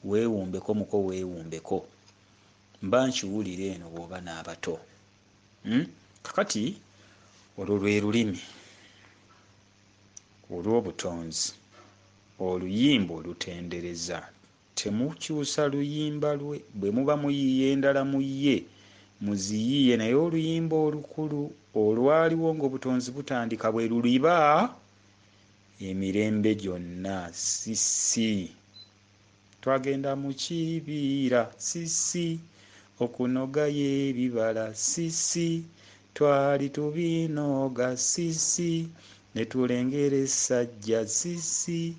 weewumbeko muko weewumbeko mba nkiwulira eno bw'oba n'abato. Kakati olwo lwe lulimi olw'obutonzi oluyimba olutendereza temukyusa luyimba lwe bwe muba muyiiya endala muye muziyiiye naye oluyimba olukulu olwaliwo ng'obutonzi butandika bwe luliba Emirembe gyonna sisi. Twagenda mu kibira sisi okunogayo ebibala sisi twali tubinoga sisi ne tulengera essajja sisi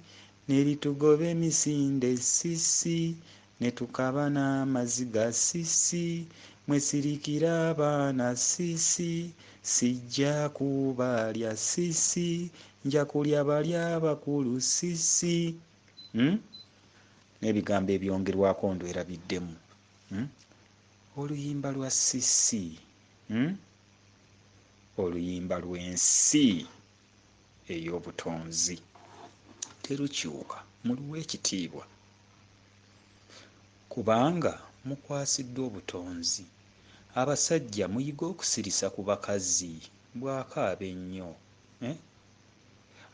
ne litugoba emisinde sisi ne tukaaba n'amaziga sisi mwesirikira abaana sisi sijja kubalya sisi nja kulya bali abakulu sisi. N'ebigambo ebyongerwako ndwerabiddemu. Oluyimba lwa sisi, oluyimba lw'ensi ey'obutonzi terukyuka, muluwe ekitiibwa kubanga mukwasiddwa obutonzi. Abasajja muyige okusirisa ku bakazi bw'akaaba ennyo,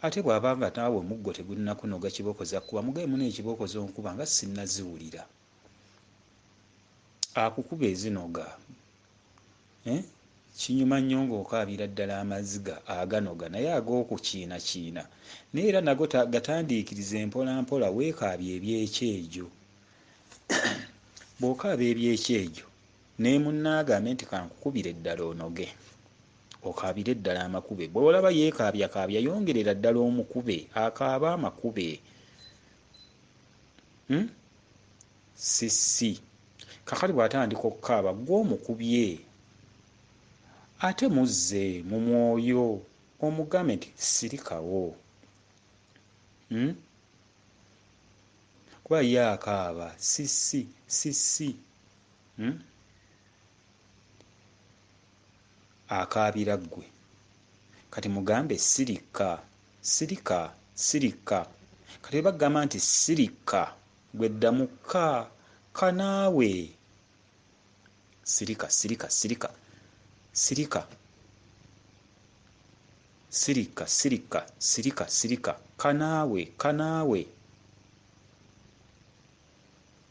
Ate bw'aba nga naawe omuggo tegunnakunoga kibooko zakkuba, mugambe munno ekibooko z'onkuba nga sinnaziwulira. Akukuba ezinoga, Kinyuma nnyo ng'okaabira ddala amaziga aganoga naye ag'okukiinakiina naye era nago gatandiikirize mpola mpola weekaabye eby'ekyejo. Bw'okaaba eby'ekyejo ne munno agambe nti kankukubire ddala onoge, okaabire ddala amakube. Bw'olaba yeekaabyakaabya yongerera ddala omukube akaabe amakube. Sisi. Kaakati bw'atandika okukaaba ggwe omukubye ate muzze mu mwoyo omugambe nti sirikawo. Kuba ye akaaba sisi sisi. Akaabira ggwe. Kati mugambe sirika sirika sirika. Kati bwe bagamba nti sirika ggwe ddamu kka kka naawe. Sirika sirika sirika sirika sirika sirika sirika sirika kka naawe kka naawe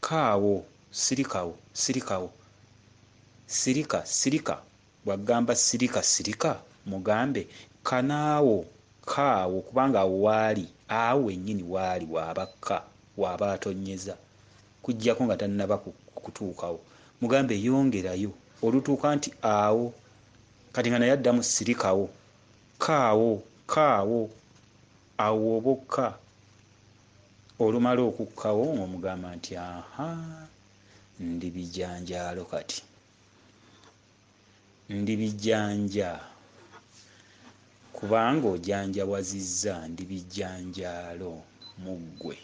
kkaawo sirikawo sirikawo sirika sirika. Bw'agamba sirika sirika mugambe kka naawo kkaawo kubanga awo waali awo wennyini waali w'aba akka w'aba atonnyeza kuggyako nga tannaba kutuukawo. Mugambe yongerayo olutuuka nti awo kati nga naye addamu sirikawo kkaawo kkaawo awo w'oba okka. Olumala okukkawo ng'omugamba nti aha ndi bijanjaalo kati ndi bijanja kubanga ojanjawazizza ndi bijanjaalo mu ggwe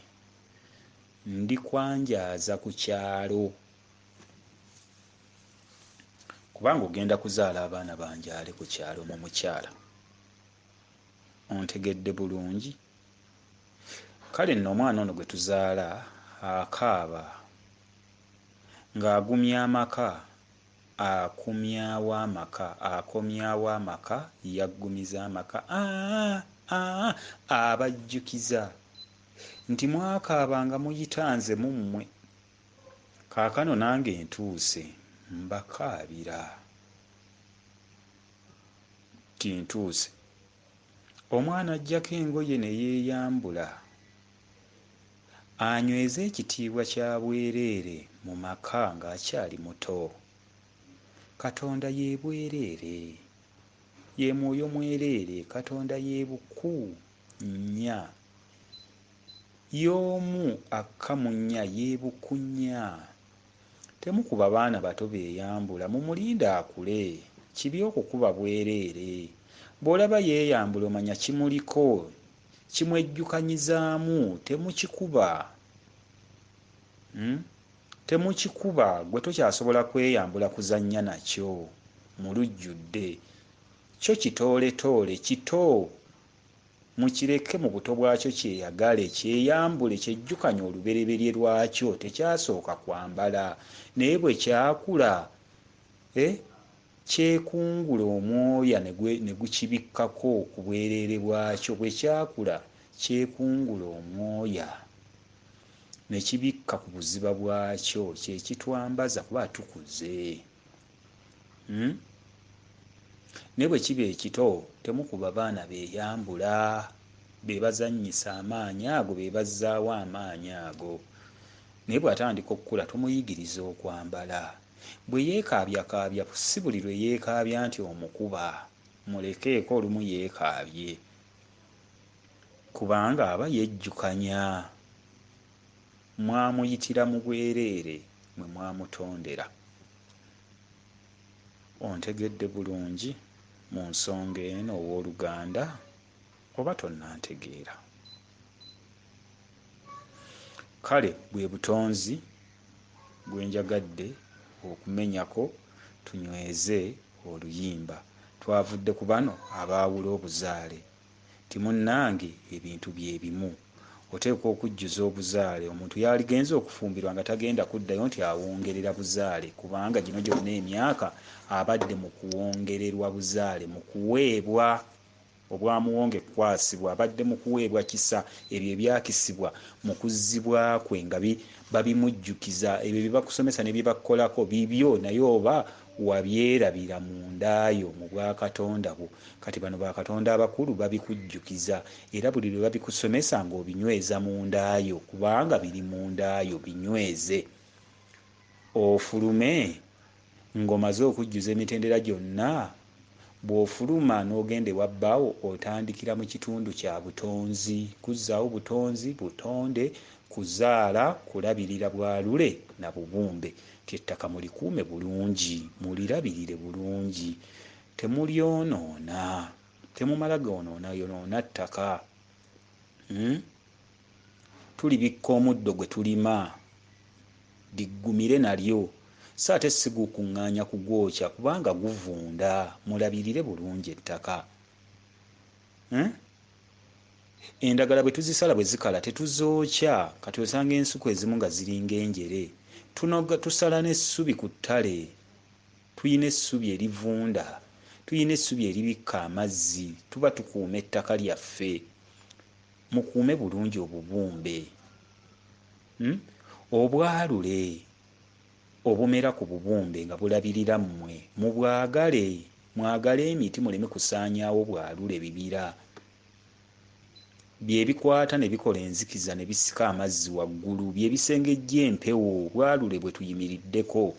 ndikwanjaaza ku kyalo kubanga ogenda kuzaala abaana banjaale ku kyalo mu mukyala. Ontegedde bulungi? Kale nno omwana ono gwe tuzaala akaaba ng'agumya amaka, akumyawo amaka, akomyawo amaka, yaggumiza amaka, aa abajjukiza nti mwakaabanga muyita nze mu mmwe, kaakano nange ntuuse mbakaabira nti ntuuse. Omwana aggyako engoye ne yeeyambula anyweze ekitiibwa kya bwereere mu maka ng'akyali muto. Katonda ye bwereere, ye mwoyo mwereere, Katonda ye buku nnya, y'omu akka mu nnya ye bukunya. Temukuba baana bato beeyambula, mumulinde akule. Kibi okukuba bwereere. Bw'olaba yeeyambula omanya kimuliko, kimwejjukanyizaamu, temukikuba. Temukikuba, ggwe tokyasobola kweyambula kuzannya nakyo mu lujjudde. Kyo kitooletoole, kito mukireke mu buto bwakyo kyeyagale, kyeyambule, kyejjukanye olubereberye lwakyo, tekyasooka kwambala. Naye bwe kyakula, kyekungula omwoya ne gukibikkako ku bwereere bwakyo. Bwe kyakula kyekungula omwoya ne kibikka ku buziba bwakyo, kye kitwambaza kuba tukuze. Naye bwe kiba ekito temukuba baana beeyambula. Be bazannyisa amaanyi ago, be bazzaawo amaanyi ago. Naye bw'atandika okukula tumuyigiriza okwambala. Bwe yeekaabyakaabya, si buli lwe yeekaabya nti omukuba. Mulekeeko olumu yeekaabye, kubanga aba yejjukanya. Mwamuyitira mu bwereere mwe mwamutondera. Ontegedde bulungi mu nsonga eno ow'oluganda oba tonnantegeera? Kale bwe butonzi bwe njagadde okumenyako tunyweze oluyimba. Twavudde ku bano abaawula obuzaale nti munnange ebintu bye bimu. Oteekwa okujjuza obuzaale. Omuntu yaligenze okufumbirwa nga tagenda kuddayo nti awongerera buzaale, kubanga gino gyonna emyaka abadde mu kuwongererwa buzaale, mu kuweebwa obwamuwonge kukwasibwa, abadde mu kuweebwa kisa, ebyo ebyakisibwa mu kuzzibwa kwe nga babimujjukiza. Ebyo bye bakusomesa ne bye bakukolako bibyo, naye oba wabyerabira munda yo mu bwakatonda bwo. Kati bano bakatonda abakulu babikujjukiza, era buli lwe babikusomesa ng'obinyweza munda yo, kubanga biri munda yo, binyweze. Ofulume ng'omaze okujjuza emitendera gyonna. Bw'ofuluma n'ogenda ewa bbaawo otandikira mu kitundu kya butonzi, kuzzaawo butonzi, butonde, kuzaala, kulabirira bwalule na bubumbe. Nti ettaka mulikuume bulungi, mulirabirire bulungi, temulyonoona, temumala goonoona yonoona ttaka. Tulibikka omuddo gwe tulima, liggumire nalyo, so ate si gukuŋŋaanya kugwokya kubanga guvunda. Mulabirire bulungi ettaka. Endagala bwe tuzisala bwe zikala tetuzookya. Kati osanga ensuku ezimu nga ziringa enjere. Tusala n'essubi ku ttale. Tulina essubi erivunda, tulina essubi eribikka amazzi, tuba tukuuma ettaka lyaffe. Mukuume bulungi obubumbe, obwalule obumera ku bubumbe nga bulabirira mmwe. Mubwagale, mwagale emiti muleme kusaanyaawo bwalule bibira. Bye bikwata ne bikola enzikiza ne bisika amazzi waggulu, bye bisengejja empewo, bwalule bwe tuyimiriddeko.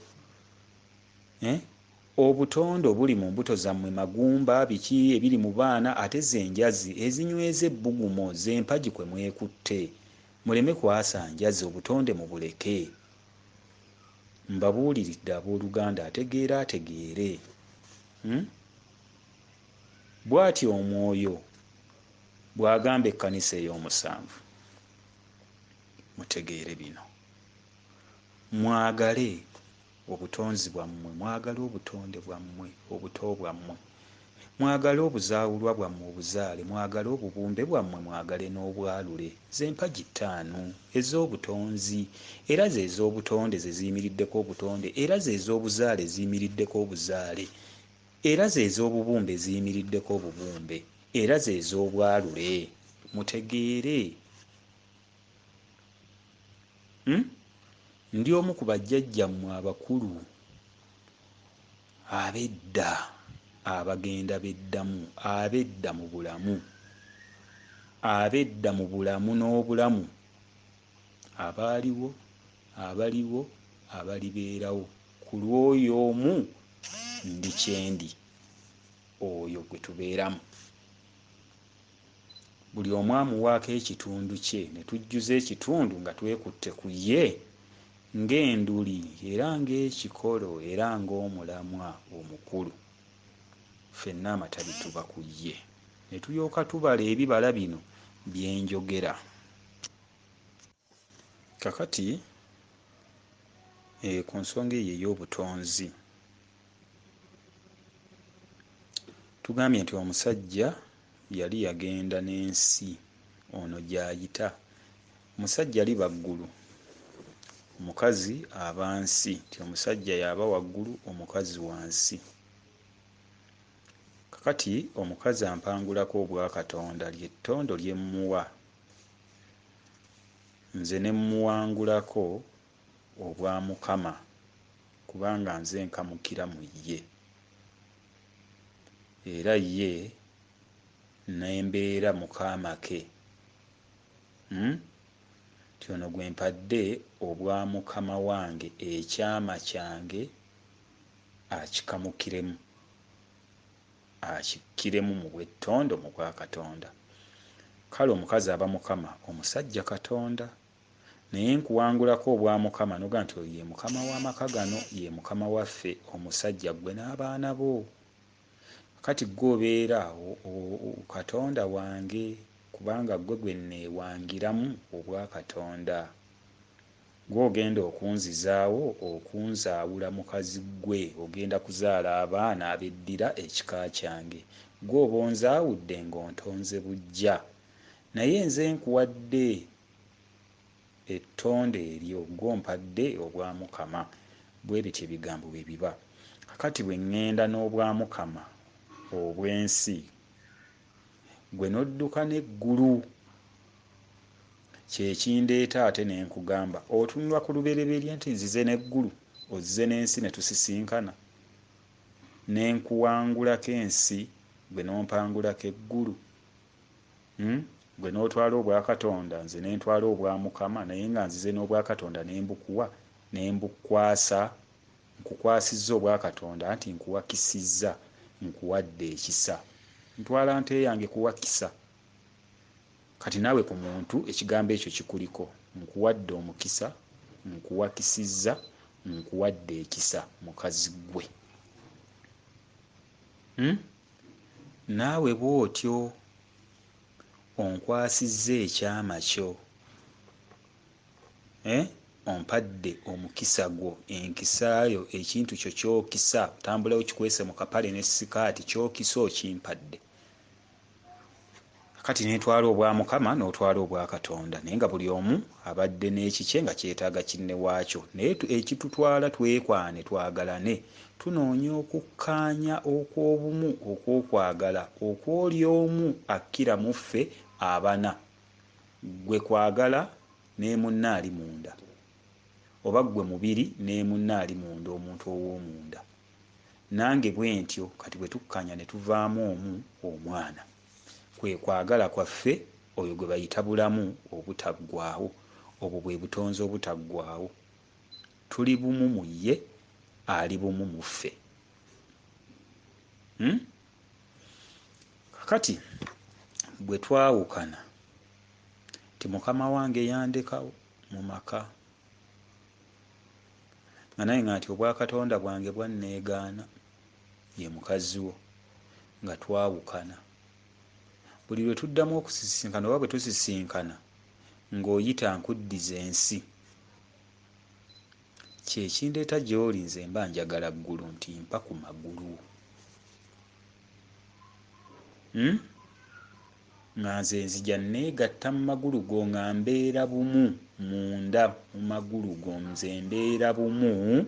Obutonde obuli mu mbuto zammwe, magumba, biki ebiri mu baana, ate ze njazi ezinyweza ebbugumo, z'empagi kwe mwekutte. Muleme kwasa njazi, obutonde mubuleke. Mbabuuliridde abooluganda, ategeera ategeere. Bw'atyo omwoyo bw'agamba ekkanisa ey'omusanvu. Mutegeere bino. Mwagale obutonzi bwammwe, mwagale obutonde bwammwe, obuto bwammwe. Mwagale obuzaawulwa bwammwe obuzaale, mwagale obubumbe bwammwe, mwagale n'obwalule. Z'empagi ttaano ez'obutonzi, era ze z'obutonde ze ziyimiriddeko obutonde, era ze z'obuzaale ziyimiriddeko obuzaale, era ze z'obubumbe ziyimiriddeko obubumbe, era ze z'obwalule. Mutegeere. Ndi omu ku bajjajjammwe abakulu ab'edda, abagenda beddamu, ab'edda mu bulamu, ab'edda mu bulamu n'obulamu, abaaliwo, abaliwo, abalibeerawo. Ku lw'oyo omu ndi kyendi, oyo gwe tubeeramu. Buli omu amuwaako ekitundu kye, ne tujjuza ekitundu nga twekutte ku ye ng'enduli era ng'ekikolo era ng'omulamwa omukulu. Ffenna amatabi tuba ku ye, ne tulyoka tubala ebibala bino bye njogera. Kakati ku nsonga eyo ey'obutonzi, tugambye nti omusajja yali yagenda n'ensi ono gy'ayita. Omusajja liba ggulu, omukazi aba nsi, nti omusajja y'aba waggulu, omukazi wansi. Kakati omukazi ampangulako obwakatonda, ly'ettondo lye mmuwa, nze ne mmuwangulako obwa Mukama, kubanga nze nkamukira mu ye. Era ye N'embeera mukaamake nti ono gwe mpadde obwa mukama wange ekyama kyange akikamukiremu akikkiremu mu bwettondo mu bwakatonda. Kale omukazi aba mukama, omusajja Katonda. Naye nkuwangulako obwa mukama n'ogamba nti oyo ye mukama w'amaka gano, ye mukama waffe, omusajja ggwe n'abaana bo. Kati ggwe obeera Katonda wange kubanga ggwe gwe nneewangiramu obwakatonda. Ggwe ogenda okunzizaawo, okunzaawula mukazi ggwe, ogenda kuzaala abaana abeddira ekika kyange. Ggwe oba onzaawudde ng'ontonze buggya. Naye nze nkuwadde ettonde eryo, ggwe ompadde obwamukama. Bwe bityo ebigambo bwe biba. Kaakati bwe ŋŋenda n'obwamukama obw'ensi, ggwe n'odduka n'eggulu. Kye kindeeta ate ne nkugamba, otunula ku lubereberye nti nzize n'eggulu, ozze n'ensi ne tusisinkana, ne nkuwangulako ensi, ggwe n'ompangulako eggulu. Ggwe n'otwala obwakatonda, nze ne ntwala obwamukama, naye nga nzize n'obwakatonda ne mbukuwa, ne mbukwasa, nkukwasizza obwakatonda anti nkuwakisizza, nkuwadde ekisa. Ntwala nte yange kuwakisa. Kati naawe ku muntu ekigambo ekyo kikuliko, nkuwadde omukisa, nkuwakisizza, nkuwadde ekisa mukazi ggwe. Naawe bw'otyo onkwasizza ekyama kyo, ompadde omukisa gwo, enkisa yo, ekintu kyo ky'okisa, otambula okikwese mu kapale ne sikaati, ky'okisa okimpadde. Kati ne ntwala obwa Mukama n'otwala obwa Katonda, naye nga buli omu abadde n'ekikye nga kyetaaga kinne waakyo. Naye ekitutwala twekwane twagalane, tunoonya okukkaanya okw'obumu okw'okwagala okw'oli omu akkira mu ffe abana, ggwe kwagala ne munno ali munda, oba ggwe mubiri ne munno ali munda, omuntu ow'omunda. Nange bwe ntyo, kati bwe tukkaanya ne tuvaamu omu omwana. Kwe kwagala kwaffe, oyo gwe bayita bulamu obutaggwaawo. Obwo bwe butonzi obutaggwaawo. Tuli bumu mu ye, ali bumu mu ffe. Kakati bwe twawukana nti mukama wange yandekawo mu maka, nga naye nga nti obwakatonda bwange bwanneegaana, ye mukazi wo, nga twawukana. Buli lwe tuddamu okusisinkana oba bwe tusisinkana ng'oyita nkuddiza ensi. Kye kindeeta gy'oli nze mba njagala ggulu nti mpa ku magulu. Nga nze nzija nneegatta mu magulu go nga mbeera bumu munda mu magulu go, nze mbeera bumu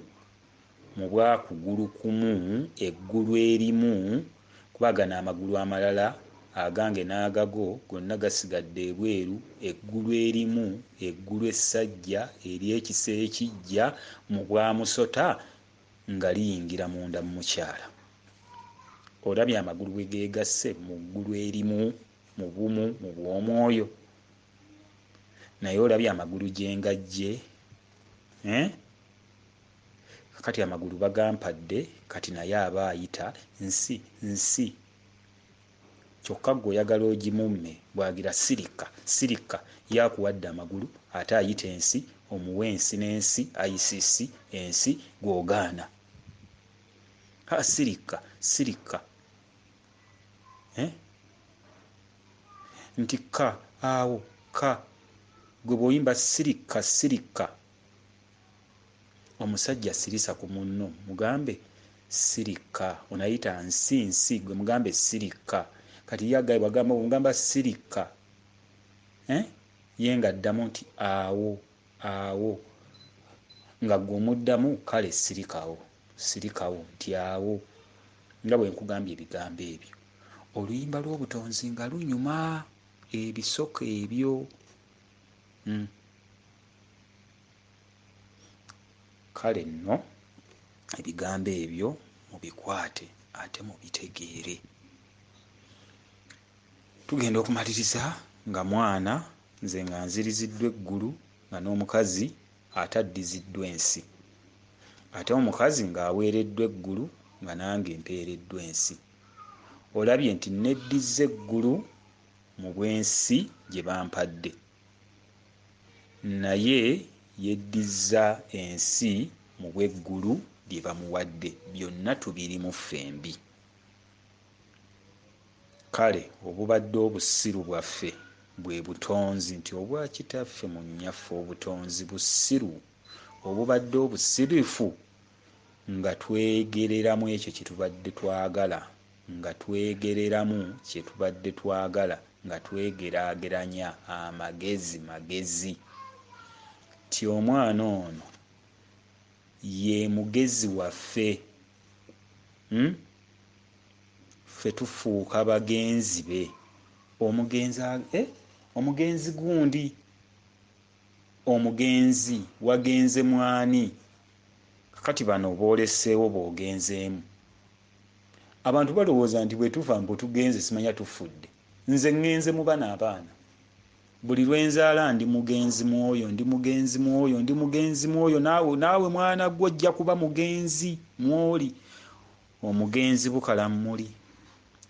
mu bwakugulu kumu, eggulu erimu, kuba gano amagulu amalala agange n'agago gonna gasigadde ebweru, eggulu erimu, eggulu essajja ery'ekisa ekijja mu bwamusota nga liyingira munda mu mukyala. Olabye amagulu bwe geegasse mu ggulu erimu, mu bumu, mu bw'omwoyo. Naye olabye amagulu gye ngajje? Kakati amagulu bagampadde, kati naye aba ayita nsi, nsi. Kyokka ggwe oyagala ogimumme, bw'agira sirika, sirika, ye akuwadde amagulu ate ayita ensi, omuwe ensi n'ensi, ICC, ensi, gw'ogaana. Ha, sirika, sirika. Nti ka, awo, ka. Ggwe bw'oyimba sirika, sirika. Omusajja sirisa ku munno, mugambe sirika. Onayita nsi, nsi, ggwe mugambe sirika. Kati ye agaye bw'agamba, bw'omugamba sirika, ye ng'addamu nti awo, awo. Nga ggwe omuddamu kale sirikawo, sirikawo, nti awo. Nga bwe nkugambye ebigambo ebyo. Oluyimba lw'obutonzi nga lunyuma ebisoko ebyo. Kale nno ebigambo ebyo mubikwate ate mubitegeere. Tugenda okumaliriza nga mwana nze nga nziriziddwa eggulu, nga n'omukazi ate addiziddwa ensi, ate omukazi ng'aweereddwa eggulu nga nange mpeereddwa ensi. Olabye nti neddizza eggulu mu bw'ensi gye bampadde, naye yeddizza ensi mu bw'eggulu lye bamuwadde. Byonna tubirimu ffembi. Kale obubadde obusiru bwaffe bwe butonzi, nti obwa kitaffe mu nnyaffe obutonzi busiru, obubadde obusirifu nga twegereramu ekyo kye tubadde twagala, nga twegereramu kye tubadde twagala, nga twegeraageranya amagezi magezi. Ti omwana ono ye mugezi waffe, Ffe tufuuka bagenzi be. Omugenzi, omugenzi gundi, omugenzi wagenze mwani? Kakati bano booleseewo boogenzeemu. Abantu balowooza nti bwe tufa mbu tugenze, simanya tufudde. Nze ŋŋenze mu bano abaana. Buli lwe nzaala ndi mugenzi mwoyo, ndi mugenzi mwoyo, ndi mugenzi mwoyo. Naawe, naawe mwana gwe ojja kuba mugenzi mwoli. Omugenzi Bukalammuli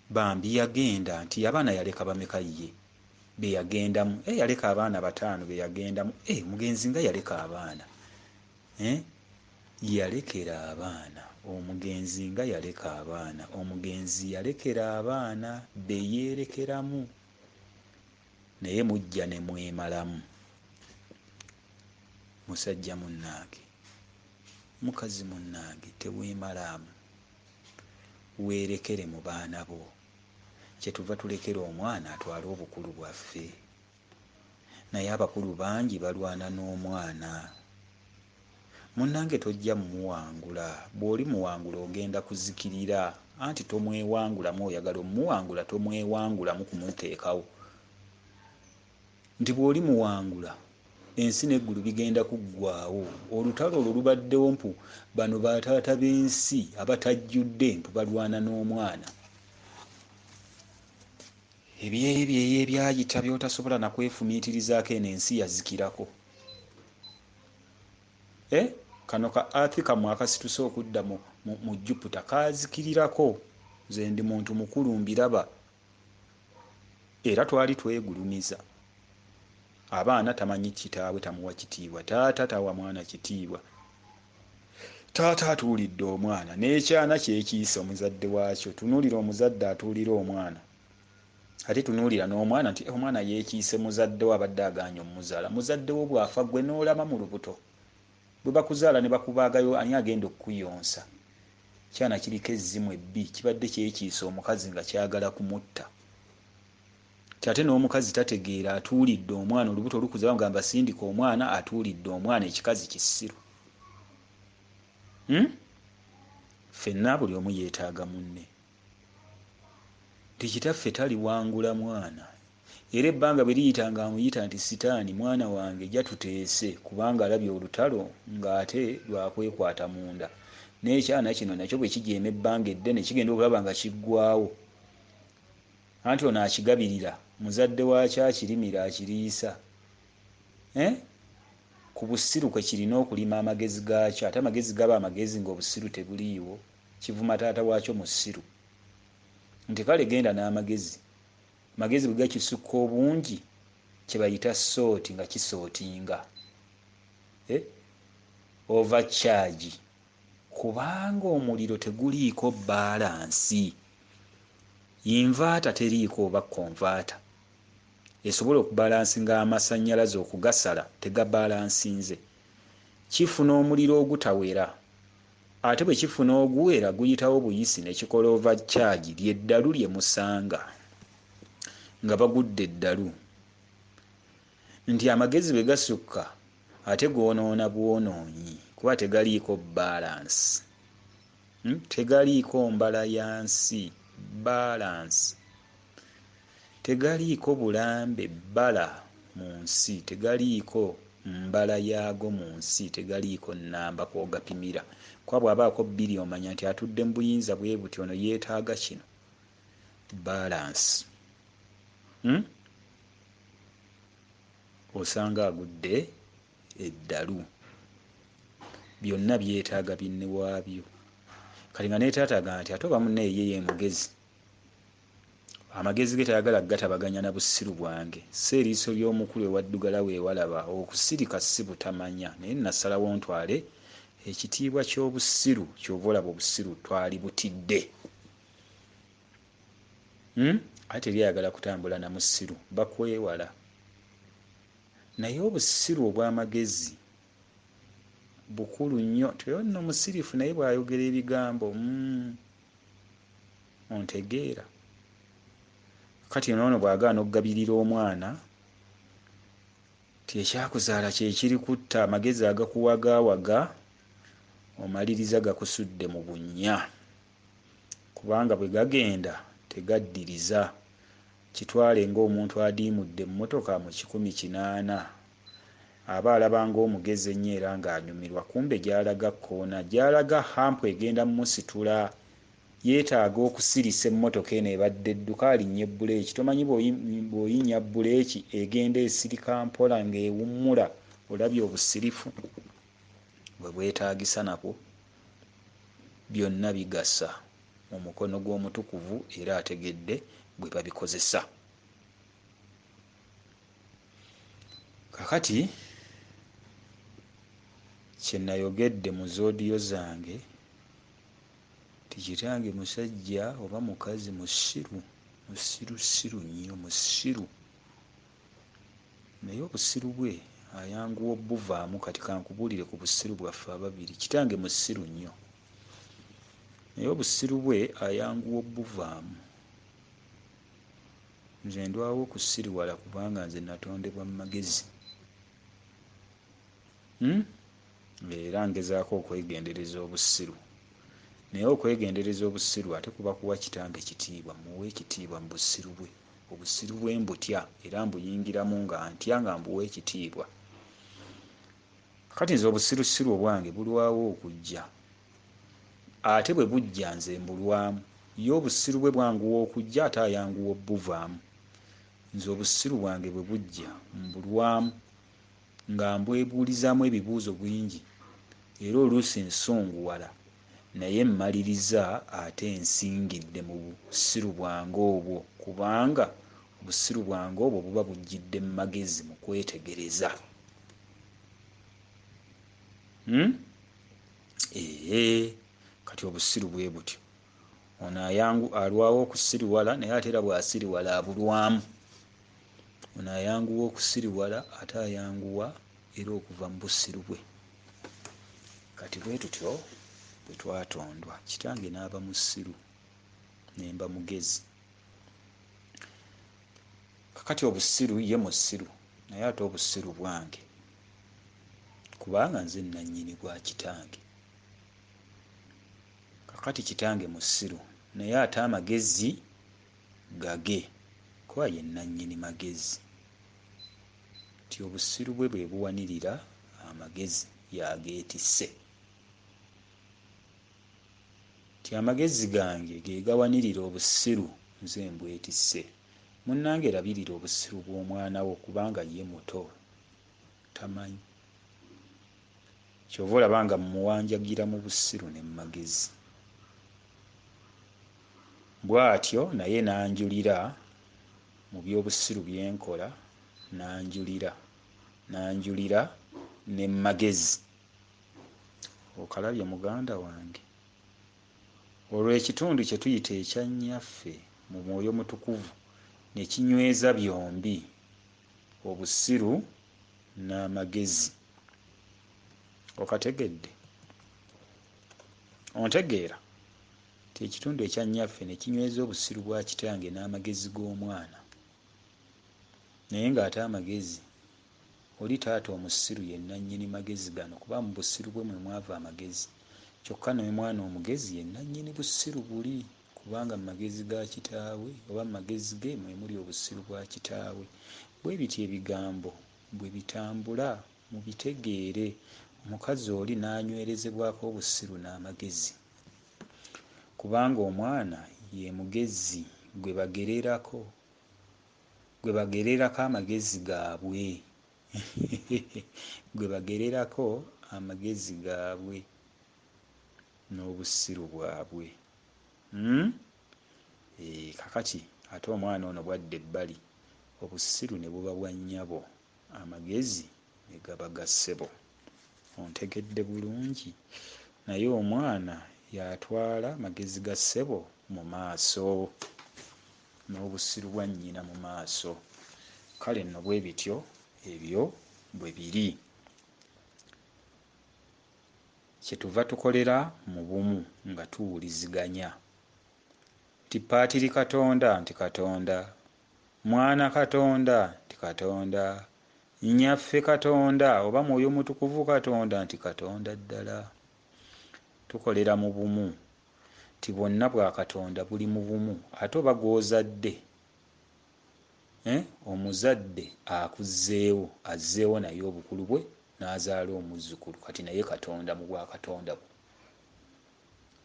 bambi yagenda nti abaana yaleka bameka ye be yagendamu? Yaleka abaana 5 be yagendamu. Omugenzi nga yaleka abaana. Yalekera abaana. Omugenzi nga yaleka abaana. Omugenzi yalekera abaana be yeerekeramu. Naye mujja ne mwemalamu. Musajja munnange, mukazi munnange, teweemalaamu. Weerekere mu baana bo. Kyetuva tulekera omwana atwale obukulu bwaffe. Naye abakulu bangi balwana n'omwana. Munnange tojja mmuwangula. Bw'olimuwangula ogenda kuzikirira. Anti tomwewangulamu, oyagala omuwangula tomwewangulamu kumuteekawo. Nti bw'olimuwangula ensi n'eggulu bigenda kuggwaawo. Olutalo olwo lubaddewo mpu bano bataata b'ensi abatajjudde mpu balwana n'omwana. Ebyebyo ebyayita by'otasobola na kwefumiitirizaako, eno ensi yazikirako. Kano ka Earth kammwe akasituse okudda mu Jupiter kaazikirirako. Nze ndi muntu mukulu mbiraba. Era twali twegulumiza. Abaana tamanyi kitaawe, tamuwa kitiibwa. Taata tawa mwana kitiibwa. Taata atuulidde omwana n'ekyana kyekiisa omuzadde waakyo. Tunuulira omuzadde atuulira omwana, ate tunuulira n'omwana nti omwana yeekiise muzadde we abadde agaanye omuzaala. Muzadde wo bw'afa gwe n'olama mu lubuto, bwe bakuzaala ne bakubaagayo, ani agenda okukuyonsa? Kyana kiriko ezzimu ebbi, kibadde kyekiisa omukazi nga kyagala kumutta. Ate n'omukazi tategeera, atuulidde omwana, olubuto olukuza bamugamba sindika omwana, atuulidde omwana, ekikazi kisiru. Ffenna buli omu yeetaaga munne. Nti kitaffe taliwangula mwana. Era ebbanga bwe liyita ng'amuyita nti sitaani mwana wange jatuteese, kubanga alabye olutalo ng'ate lwakwekwata munda. N'ekyana kino nakyo bwe kijeema ebbanga eddene kigenda okulaba nga kiggwaawo. Anti ono akigabirira muzadde waakyo, akirimira, akiriisa. Ku busiru kwe kirina okulima amagezi gaakyo, ate amagezi gaba amagezi ng'obusiru tebuliiwo. Kivuma taata waakyo musiru. Nti kale genda n'amagezi. Amagezi bwe gakisukka obungi kye bayita sooti nga kisootinga. Overcharge. Kubanga omuliro teguliiko balance. Inverter teriiko oba converter esobola okubalansinga amasannyalaze okugasala tegabalansinze. Kifuna omuliro ogutawera, ate bwe kifuna oguwera guyitawo buyisi ne kikola overcharge, ly'eddalu lye musanga nga bagudde eddalu. Nti amagezi bwe gasukka ate goonoona bwonoonyi kuba tegaliiko balance. Tegaliiko mbala ya nsi, balance. Tegaliiko bulambe bbala mu nsi, tegaliiko mbala yaago mu nsi, tegaliiko nnamba kw'ogapimira. Kuba bw'abaako 2 omanya nti atudde mu buyinza bwe buti, ono yeetaaga kino. Balance. Osanga agudde eddalu. Byonna byetaaga binne waabyo. Kati nga ne taata agamba nti ate oba munne ye ye mugezi. Amagezi ge tayagala kugatabaganya na busiru bwange. Sso eriiso ly'omukulu ewaddugala weewalaba, okusirika si butamanya naye nasalawo ntwale ekitiibwa ky'obusiru ky'ova olaba obusiru twalibutidde. Hmm? Ate teri ayagala kutambula na musiru, bakwewala. Naye obusiru obw'amagezi bukulu nnyo. Nti oyo nno musirifu naye bw'ayogera ebigambo mm, ontegeera. Kati ono bw'agaana okugabirira omwana nti ekyakuzaala kye kirikutta, amagezi agakuwagaawaga omaliriza gakusudde mu bunnya, kubanga bwe gagenda tegaddiriza. Kitwale ng'omuntu adiimudde emmotoka mu 180, aba alaba ng'omugezi ennyo era ng'anyumirwa, kumbe gy'alaga kkoona, gy'alaga hump egenda mmusitula. Yeetaaga okusirisa emmotoka eno ebadde edduka alinnye bbuleeki. Tomanyi bw'oyinnya bbuleeki egenda esirika mpola ng'ewummula, olabye obusirifu bwe bwetaagisa nabwo. Byonna bigasa mu mukono gw'omutukuvu era ategedde bwe babikozesa. Kakati kye nayogedde mu zoodiyo zange nti kitange musajja oba mukazi musiru, musirusiru nnyo, musiru. Naye obusiru bwe ayanguwa obuvaamu. Kati kankubuulire ku busiru bwaffe ababiri. Kitange musiru nnyo, naye obusiru bwe ayanguwa obuvaamu. Nze ndwawo okusiriwala kubanga nze natondebwa mu magezi. Hmm? Era ngezaako okwegendereza obusiru. Naye okwegendereza obusiru ate kuba kuwa kitange kitiibwa, mmuwa ekitiibwa mu busiru bwe. Obusiru bwe mbutya era mbuyingiramu nga ntya nga mbuwa ekitiibwa. Kati nze obusirusiru obwange bulwawo okujja. Ate bwe bujja nze mbulwamu. Ye obusiru bwe bwanguwa okujja ate ayanguwa obbuvaamu. Nze obusiru bwange bwe bujja mbulwamu nga mbwebuulizaamu ebibuuzo bingi era oluusi nsunguwala naye mmaliriza ate nsingidde mu busiru bwange obwo kubanga obusiru bwange obwo buba bujjidde mu magezi mu kwetegereza. Hmm? Eeh, kati obusiru bwe butyo. Ono ayangu alwawo okusiriwala naye ate era bw'asiriwala abulwamu. Ono ayanguwa okusiriwala ate ayanguwa era okuva mu busiru bwe. Kati bwe tutyo bwe twatondwa. Kitange n'aba musiru ne mba mugezi. Kakati obusiru ye musiru naye ate obusiru bwange kubanga nze nnannyini bwa kitange. Kakati kitange musiru naye ate amagezi gage kuba ye nnannyini magezi. Nti obusiru bwe bwe buwanirira amagezi y'ageetisse. Nti amagezi gange ge gawanirira obusiru nze mbwetisse. Munnange labirira obusiru bw'omwana wo kubanga ye muto tamanyi. Ky'ova olaba nga mmuwanjagira mu busiru ne mu magezi. Bw'atyo naye n'anjulira mu by'obusiru bye nkola, n'anjulira, n'anjulira ne mu magezi. Okalabye muganda wange? Olwo ekitundu kye tuyita ekya Nnyaffe mu Mwoyo Mutukuvu ne kinyweza byombi obusiru n'amagezi. Okategedde? Ontegeera? Nti ekitundu ekya Nnyaffe ne kinyweza obusiru bwa kitange n'amagezi g'omwana. Naye ng'ate amagezi, oli taata omusiru ye nnannyini magezi gano kuba mu busiru bwe mwe mwava amagezi. Kyokka n'omwana omugezi ye nnannyini busiru buli kubanga mu magezi ga kitaawe oba mu magezi ge mwe muli obusiru bwa kitaawe. Bwe bityo ebigambo bwe bitambula mubitegeere. Omukazi oli n'anywerezebwako obusiru n'amagezi. Kubanga omwana ye mugezi gwe bagererako, Gwe bagererako amagezi gaabwe. Gwe bagererako amagezi gaabwe n'obusiru bwabwe. Hmm? Kakati ate omwana ono bw'adda ebbali, obusiru ne buba bwa nnyabo, amagezi ne gaba ga ssebo. Ontegedde bulungi? Naye omwana y'atwala amagezi ga ssebo mu maaso n'obusiru bwa nnyina mu maaso. Kale nno bwe bityo ebyo bwe biri. Kyetuva tukolera mu bumu nga tuwuliziganya. Nti Paatiri Katonda nti Katonda, Mwana Katonda nti Katonda, Nnyaffe Katonda oba Mwoyo Mutukuvu Katonda nti Katonda ddala. Tukolera mu bumu nti bwonna bwa Katonda buli mu bumu ate oba gw'ozadde eh, omuzadde akuzzeewo azzeewo naye obukulu bwe n'azaala omuzzukulu kati naye Katonda mu bwa Katonda bwe.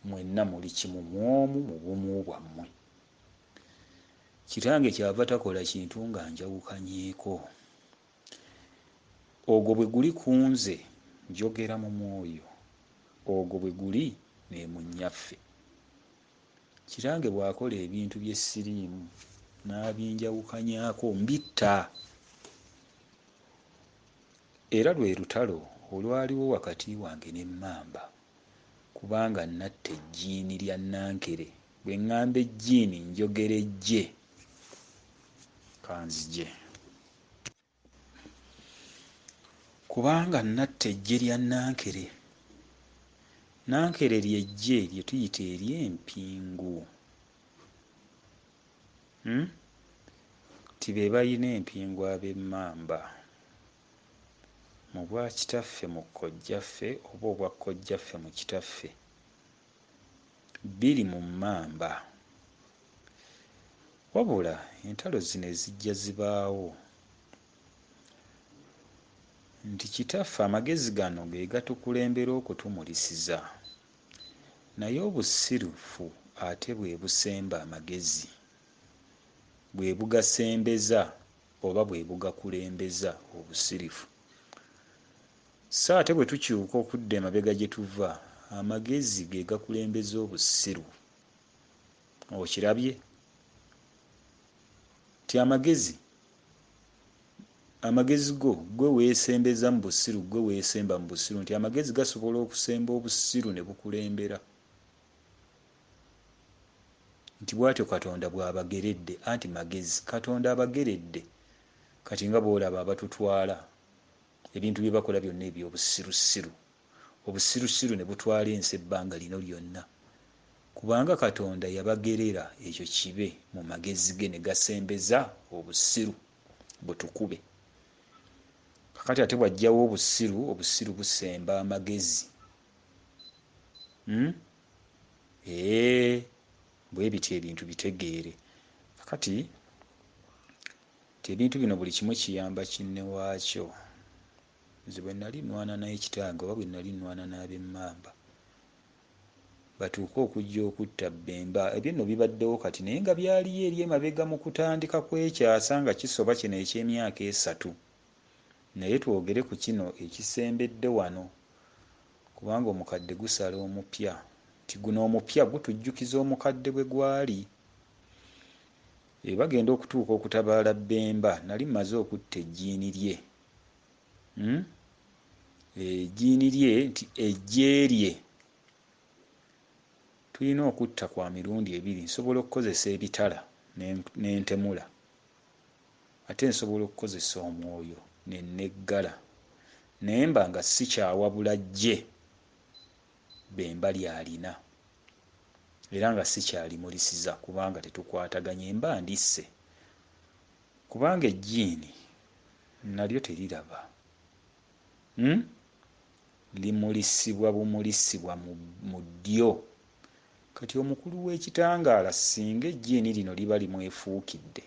Mwenna muli kimu mw'omu mu bumu bwammwe. Kitange kyava takola kintu nga njawukanyeeko. Ogwo bwe guli ku nze njogera mu mwoyo, ogwo bwe guli ne mu nnyaffe. Kitange bw'akola ebintu bye siriimu n'abinjawukanyaako mbitta. Era lwe lutalo olwaliwo wakati wange n'emmamba kubanga natta ejjiini lya Nankere. Bwe ŋŋamba ejjiini njogera eggye. Kanzije. Kubanga natta eggye lya Nankere. Nankere ly'eggye lye tuyita ery'empingu. Hmm? Nti be balina empingu ab'emmamba. Mu bwa kitaffe mu kojjaffe oba obwa kojjaffe mu kitaffe biri mu mmamba. Wabula entalo zino ezijja zibaawo nti kitaffe amagezi gano ge gatukulembera okutumulisiza naye obusirufu ate bwe busemba amagezi, bwe bugasembeza oba bwe bugakulembeza obusirifu. So ate bwe tukyuka okudda emabega gye tuva, amagezi ge gakulembeza obusiru. Okirabye? Nti amagezi, amagezi go gwe weesembeza mu busiru, gwe weesemba mu busiru, nti amagezi gasobola okusemba obusiru ne bukulembera. Nti bw'atyo Katonda bw'abageredde, anti magezi. Katonda abageredde. Kati nga bw'olaba abatutwala, ebintu bye bakola byonna eby'obusirusiru, obusirusiru ne butwala ensi ebbanga lino lyonna. Kubanga Katonda yabagerera ekyo kibe mu magezi ge ne gasembeza obusiru butukube. Kakati ate bw'aggyawo obusiru, obusiru busemba amagezi. Hmm? Eeh, bwe bityo ebintu bitegeere. Kakati nti ebintu bino buli kimu kiyamba kinne waakyo. Nze bwe nali nnwana naye kitange oba bwe nali nnwana n'ab'emmamba batuuke okujja okutta Bemba, ebyo nno bibaddewo kati naye nga byaliyo eri emabega mu kutandika kw'ekyasa nga kisoba kino eky'emyaka esatu. Naye twogere ku kino ekisembedde wano kubanga omukadde gusala omupya nti guno omupya gutujjukiza omukadde bwe gwali. Bagenda okutuuka okutabaala Bemba nali mmaze okutta ejjiini lye. Hmm? Ejjiini lye nti eggye lye tulina okutta kwa mirundi ebiri. Nsobola okukozesa ebitala ne ntemula ate nsobola okukozesa omwoyo ne neggala ne mba nga sikyawabula ggye Bemba ly'alina era nga sikyalimulisiza kubanga tetukwataganye mba ndisse kubanga ejjiini nalyo teriraba. Hmm? Limulisibwa bumulisibwa mu ddyo. Kati omukulu w'ekitangaala singa ejjiini lino liba limwefuukidde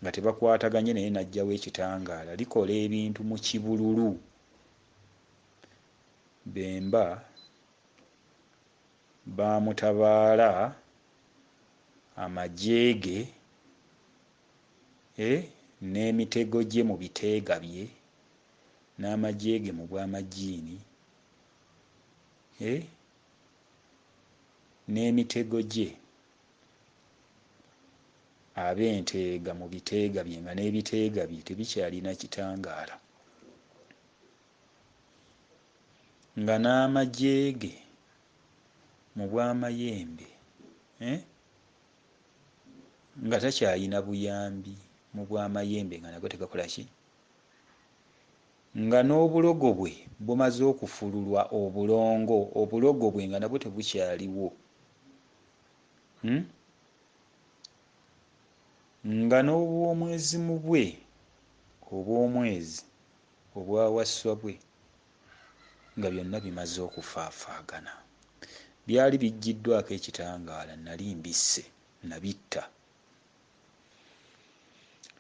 nga tebakwataganye naye n'aggyawo ekitangaala likola ebintu mu kibululu. Bemba baamutabaala amagye ge N'emitego gye mu biteega bye, n'amagye ge mu bw'amajiini, n'emitego gye ab'enteega mu biteega bye, nga n'ebiteega bye tebikyalina kitangaala, nga n'amagye ge mu bw'amayembe, nga takyalina buyambi mu bw'amayembe, nga nago tegakola ki, nga n'obulogo bwe bumaze okufululwa obulongo, obulogo bwe nga nabwo tebukyaliwo, nga n'obwomwezimu bwe obw'omwezi obwawasswa bwe nga byonna bimaze okufaafaagana. Byali bijjiddwako ekitangaala, nali mbisse, nabitta.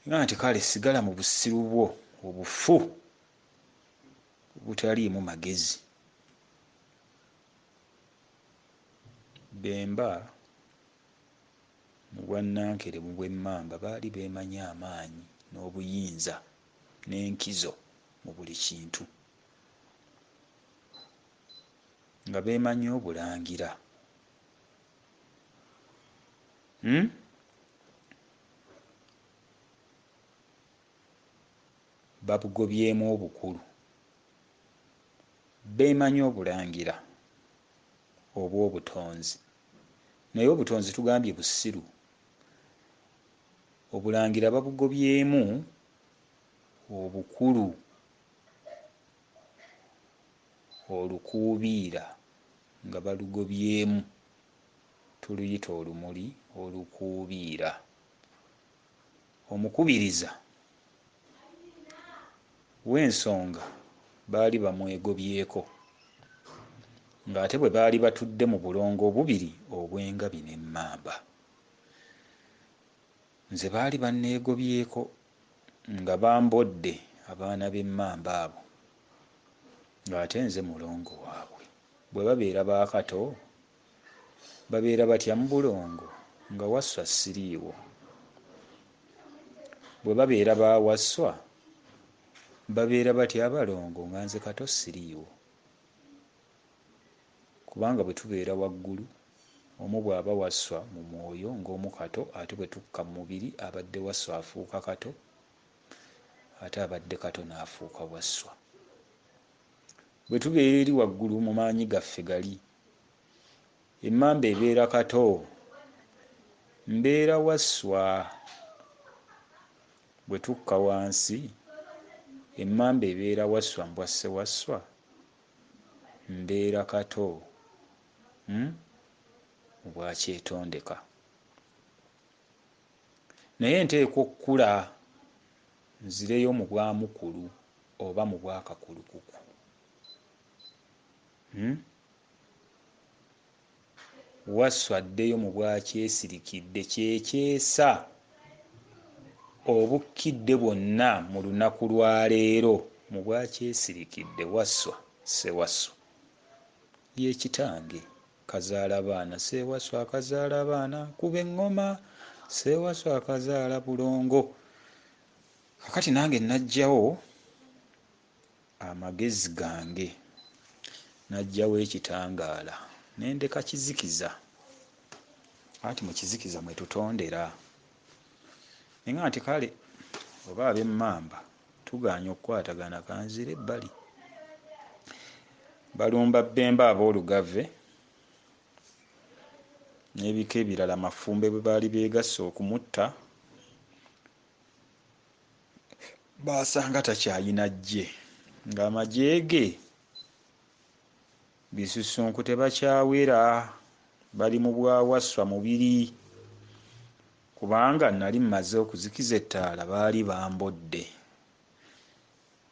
Nga nti kale sigala mu busiru bwo obufu obutaliimu magezi. Bemba mu bwannankere mu bw'emmamba baali beemanyi amaanyi n'obuyinza n'enkizo mu buli kintu, nga beemanyi obulangira. Babugobyemu obukulu, beemanyi obulangira obw'obutonzi, naye obutonzi tugambye busiru. Obulangira babugobyemu obukulu, olukuubiira nga balugobyemu, tuluyita olumuli olukuubiira. Omukubiriza w'ensonga baali bamwegobyeko, ng'ate bwe baali batudde mu bulongo obubiri obw'engabi n'emmamba. Nze baali banneegobyeko nga bambodde abaana b'emmamba abo, ng'ate nze mulongo waabwe. Bwe babeera baakato babeera batya mu bulongo nga Wasswa siriiwo? Bwe babeera ba Wasswa babeera batya abalongo nga nze Kato siriiwo? Kubanga bwe tubeera waggulu, omu bw'aba Wasswa mu mwoyo ng'omu Kato, ate bwe tukka mu mubiri abadde Wasswa afuuka Kato, ate abadde Kato n'afuuka Wasswa. Bwe tubeera eri waggulu mu maanyi gaffe gali, emmamba ebeera Kato, mbeera Wasswa. Bwe tukka wansi, emmamba ebeera Wasswa mbwa Ssewasswa, mbeera Kato mu bwakyetondeka. Naye nteekwa okkula nzireyo mu bwamukulu oba mu bwakakulukuku. Wasswa addeyo mu bwakyesirikidde, kyekyesa obukkidde bwonna mu lunaku lwa leero mu bwakyesirikidde. Wasswa Ssewasswa ye kitange kazaala baana, Ssewasswa akazaala baana, kuba eŋŋoma, Ssewasswa akazaala bulongo. Kakati nange naggyawo amagezi gange, naggyawo ekitangaala ne ndeka kizikiza, anti mu kizikiza mwe tutondera. Ne ŋŋamba nti kale oba ab'emmamba tugaanye okukwatagana, kanzire ebbali. Balumba Bbemba ab'Olugave n'ebika ebirala Mafumbe bwe baali beegasse okumutta, baasanga takyalina ggye, ng'amagye ge bisusunku tebakyawera, bali mu bwawasswa mubiri, kubanga nali mmaze okuzikiza ettaala baali bambodde,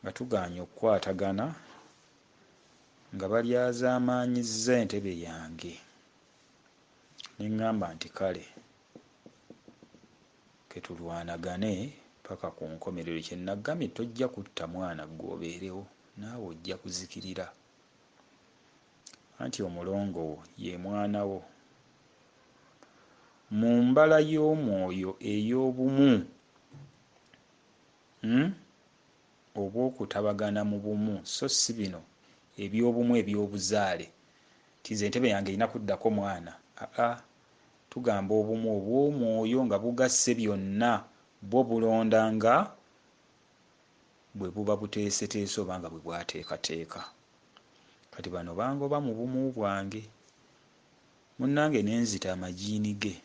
nga tugaanye okukwatagana, nga balyazaamaanyizza entebe yange. Ne ŋŋamba nti kale ke tulwanagane paka ku nkomerero. Kye nagambye tojja kutta mwana ggwe obeerewo, naawe ojja kuzikirira. Anti omulongo wo ye mwana wo. Mu mbala y'omwoyo ey'obumu Obw'okutabagana mu bumu, so si bino eby'obumu eby'obuzaale nti nze entebe yange erina kuddako mwana. Aa, tugamba obumu obw'omwoyo nga bugasse byonna, bwo bulonda nga bwe buba buteeseteese oba nga bwe bwateekateeka. Kati bano bangoba mu bumu bwange, munnange ne nzita amajiini ge,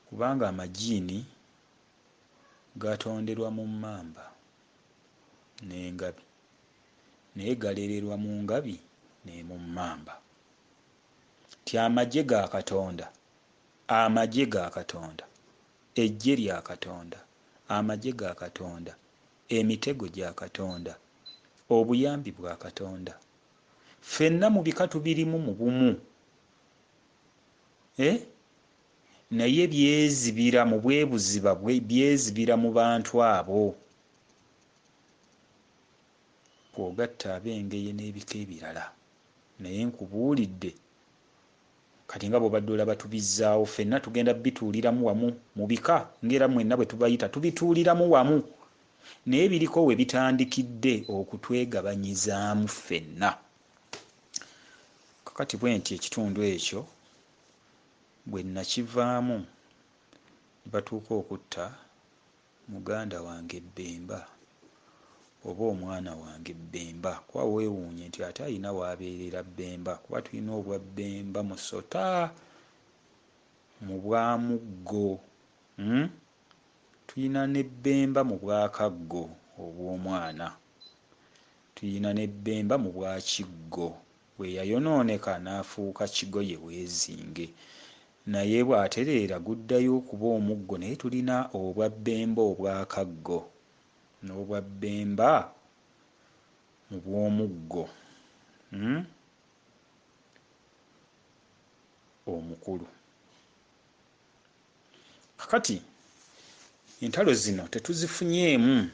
kubanga amajiini gatonderwa mu mmamba n'engabi, naye galererwa mu ngabi ne mu mmamba. Nti amagye ga Katonda, amagye ga Katonda, eggye lya Katonda, amagye ga Katonda, emitego gya Katonda, obuyambi bwa Katonda, ffenna mu bika tubirimu mu bumu, naye byezibira mu bwebuziba, byezibira mu bantu abo. Kw'ogatta ab'engeye n'ebika ebirala. Naye nkubuulidde kati nga bw'obadde olaba tubizzaawo, ffenna tugenda bituuliramu wamu mu bika, ng'era mwenna bwe tubayita tubituuliramu wamu, naye biriko we bitandikidde okutwegabanyizaamu ffenna. Kakati bwe nti ekitundu ekyo bwe nakivaamu ne batuuka okutta muganda wange Bbemba oba omwana wange Bbemba, kuba weewuunye nti ate alina w'abeerera Bbemba, kuba tulina obwa Bbemba musota mu bwamuggo, tulina ne Bbemba mu bwakaggo obw'omwana, tulina ne Bbemba mu bwakiggo, bwe yayonooneka n'afuuka kigoye weezinge, naye bw'atereera guddayo okuba omuggo, naye tulina obwa Bbemba obwakaggo n'obwa Bbemba mu bw'omuggo omukulu. Kakati entalo zino tetuzifunyeemu,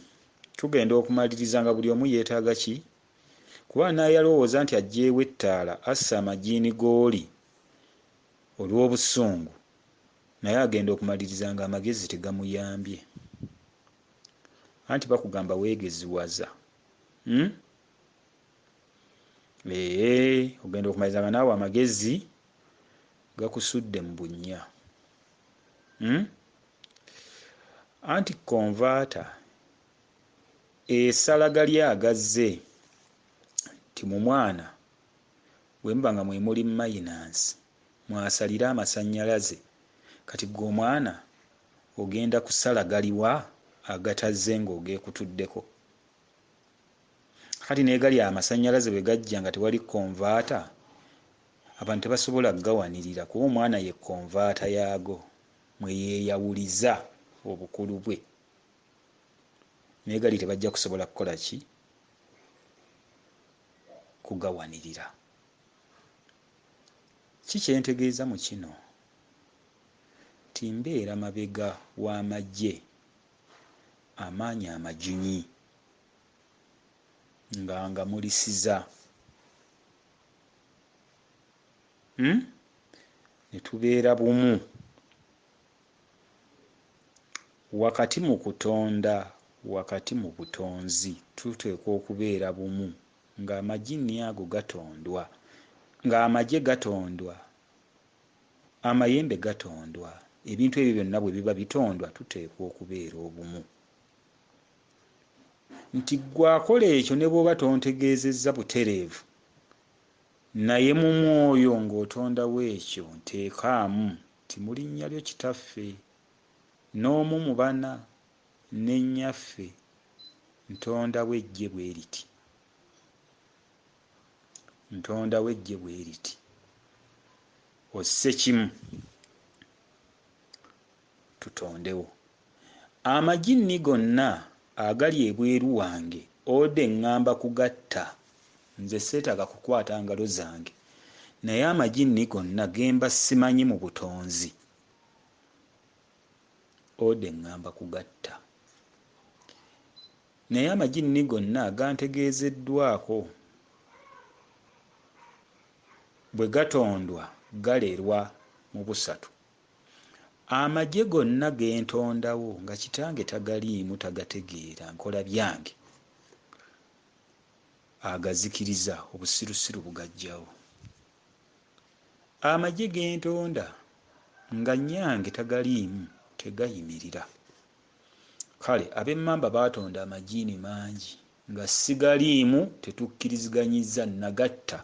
tugenda okumaliriza nga buli omu yeetaaga ki? Kuba n'ayalowooza nti aggyeewo ettaala asse amajiini g'oli olw'obusungu, naye agenda okumaliriza nga amagezi tegamuyambye. Anti bakugamba weegeziwaza. Ogenda okumaliriza nga naawe amagezi gakusudde mu bunnya. Anti konvaata esala gali agazze nti mu mwana bwe muba nga mwe muli mayinansi mwasalira amasannyalaze, kati ggwe omwana ogenda kusala galiwa agatazze ng'ogeekutuddeko? Kati n'egali amasannyalaze bwe gajja nga tewali konvaata, abantu tebasobola kugawanirira kuba omwana ye konvaata yaago mwe yeeyawuliza obukulu bwe. N'egali tebajja kusobola kukola ki? Kugawanirira. Ki kye ntegeeza mu kino? Nti mbeera mabega w'amagye amaanyi amajunyi nga ngamulisiza, ne tubeera bumu wakati mu kutonda, wakati mu butonzi tuteekwa okubeera bumu ng'amajinni ago gatondwa, ng'amagye gatondwa, amayembe gatondwa, ebintu ebyo byonna bwe biba bitondwa tuteekwa okubeera obumu. Nti ggwe akola ekyo ne bw'oba tontegeezezza butereevu, naye mu mwoyo ng'otondawo ekyo nteekaamu nti mu linnya lyo Kitaffe n'omu mu bana ne nnyaffe ntondawo eggye bwe riti, ntondawo eggye bwe riti. Osse kimu tutondewo. Amajinni gonna agali ebweru wange ode ŋŋamba kugatta, nze seetaaga kukwata ngalo zange, naye amajinni gonna ge mba simanyi mu butonzi ode ŋŋamba kugatta. Naye amajinni gonna agantegeezeddwako bwe gatondwa galerwa mu busatu. Amagye gonna ge ntondawo nga kitange tagaliimu tagategeera nkola byange agazikiriza obusirusiru bugaggyawo. Amagye ge ntonda nga nnyange tagaliimu tegayimirira. Kale ab'emmamba baatonda amajiini mangi nga sigaliimu tetukkiriziganyizza nagatta.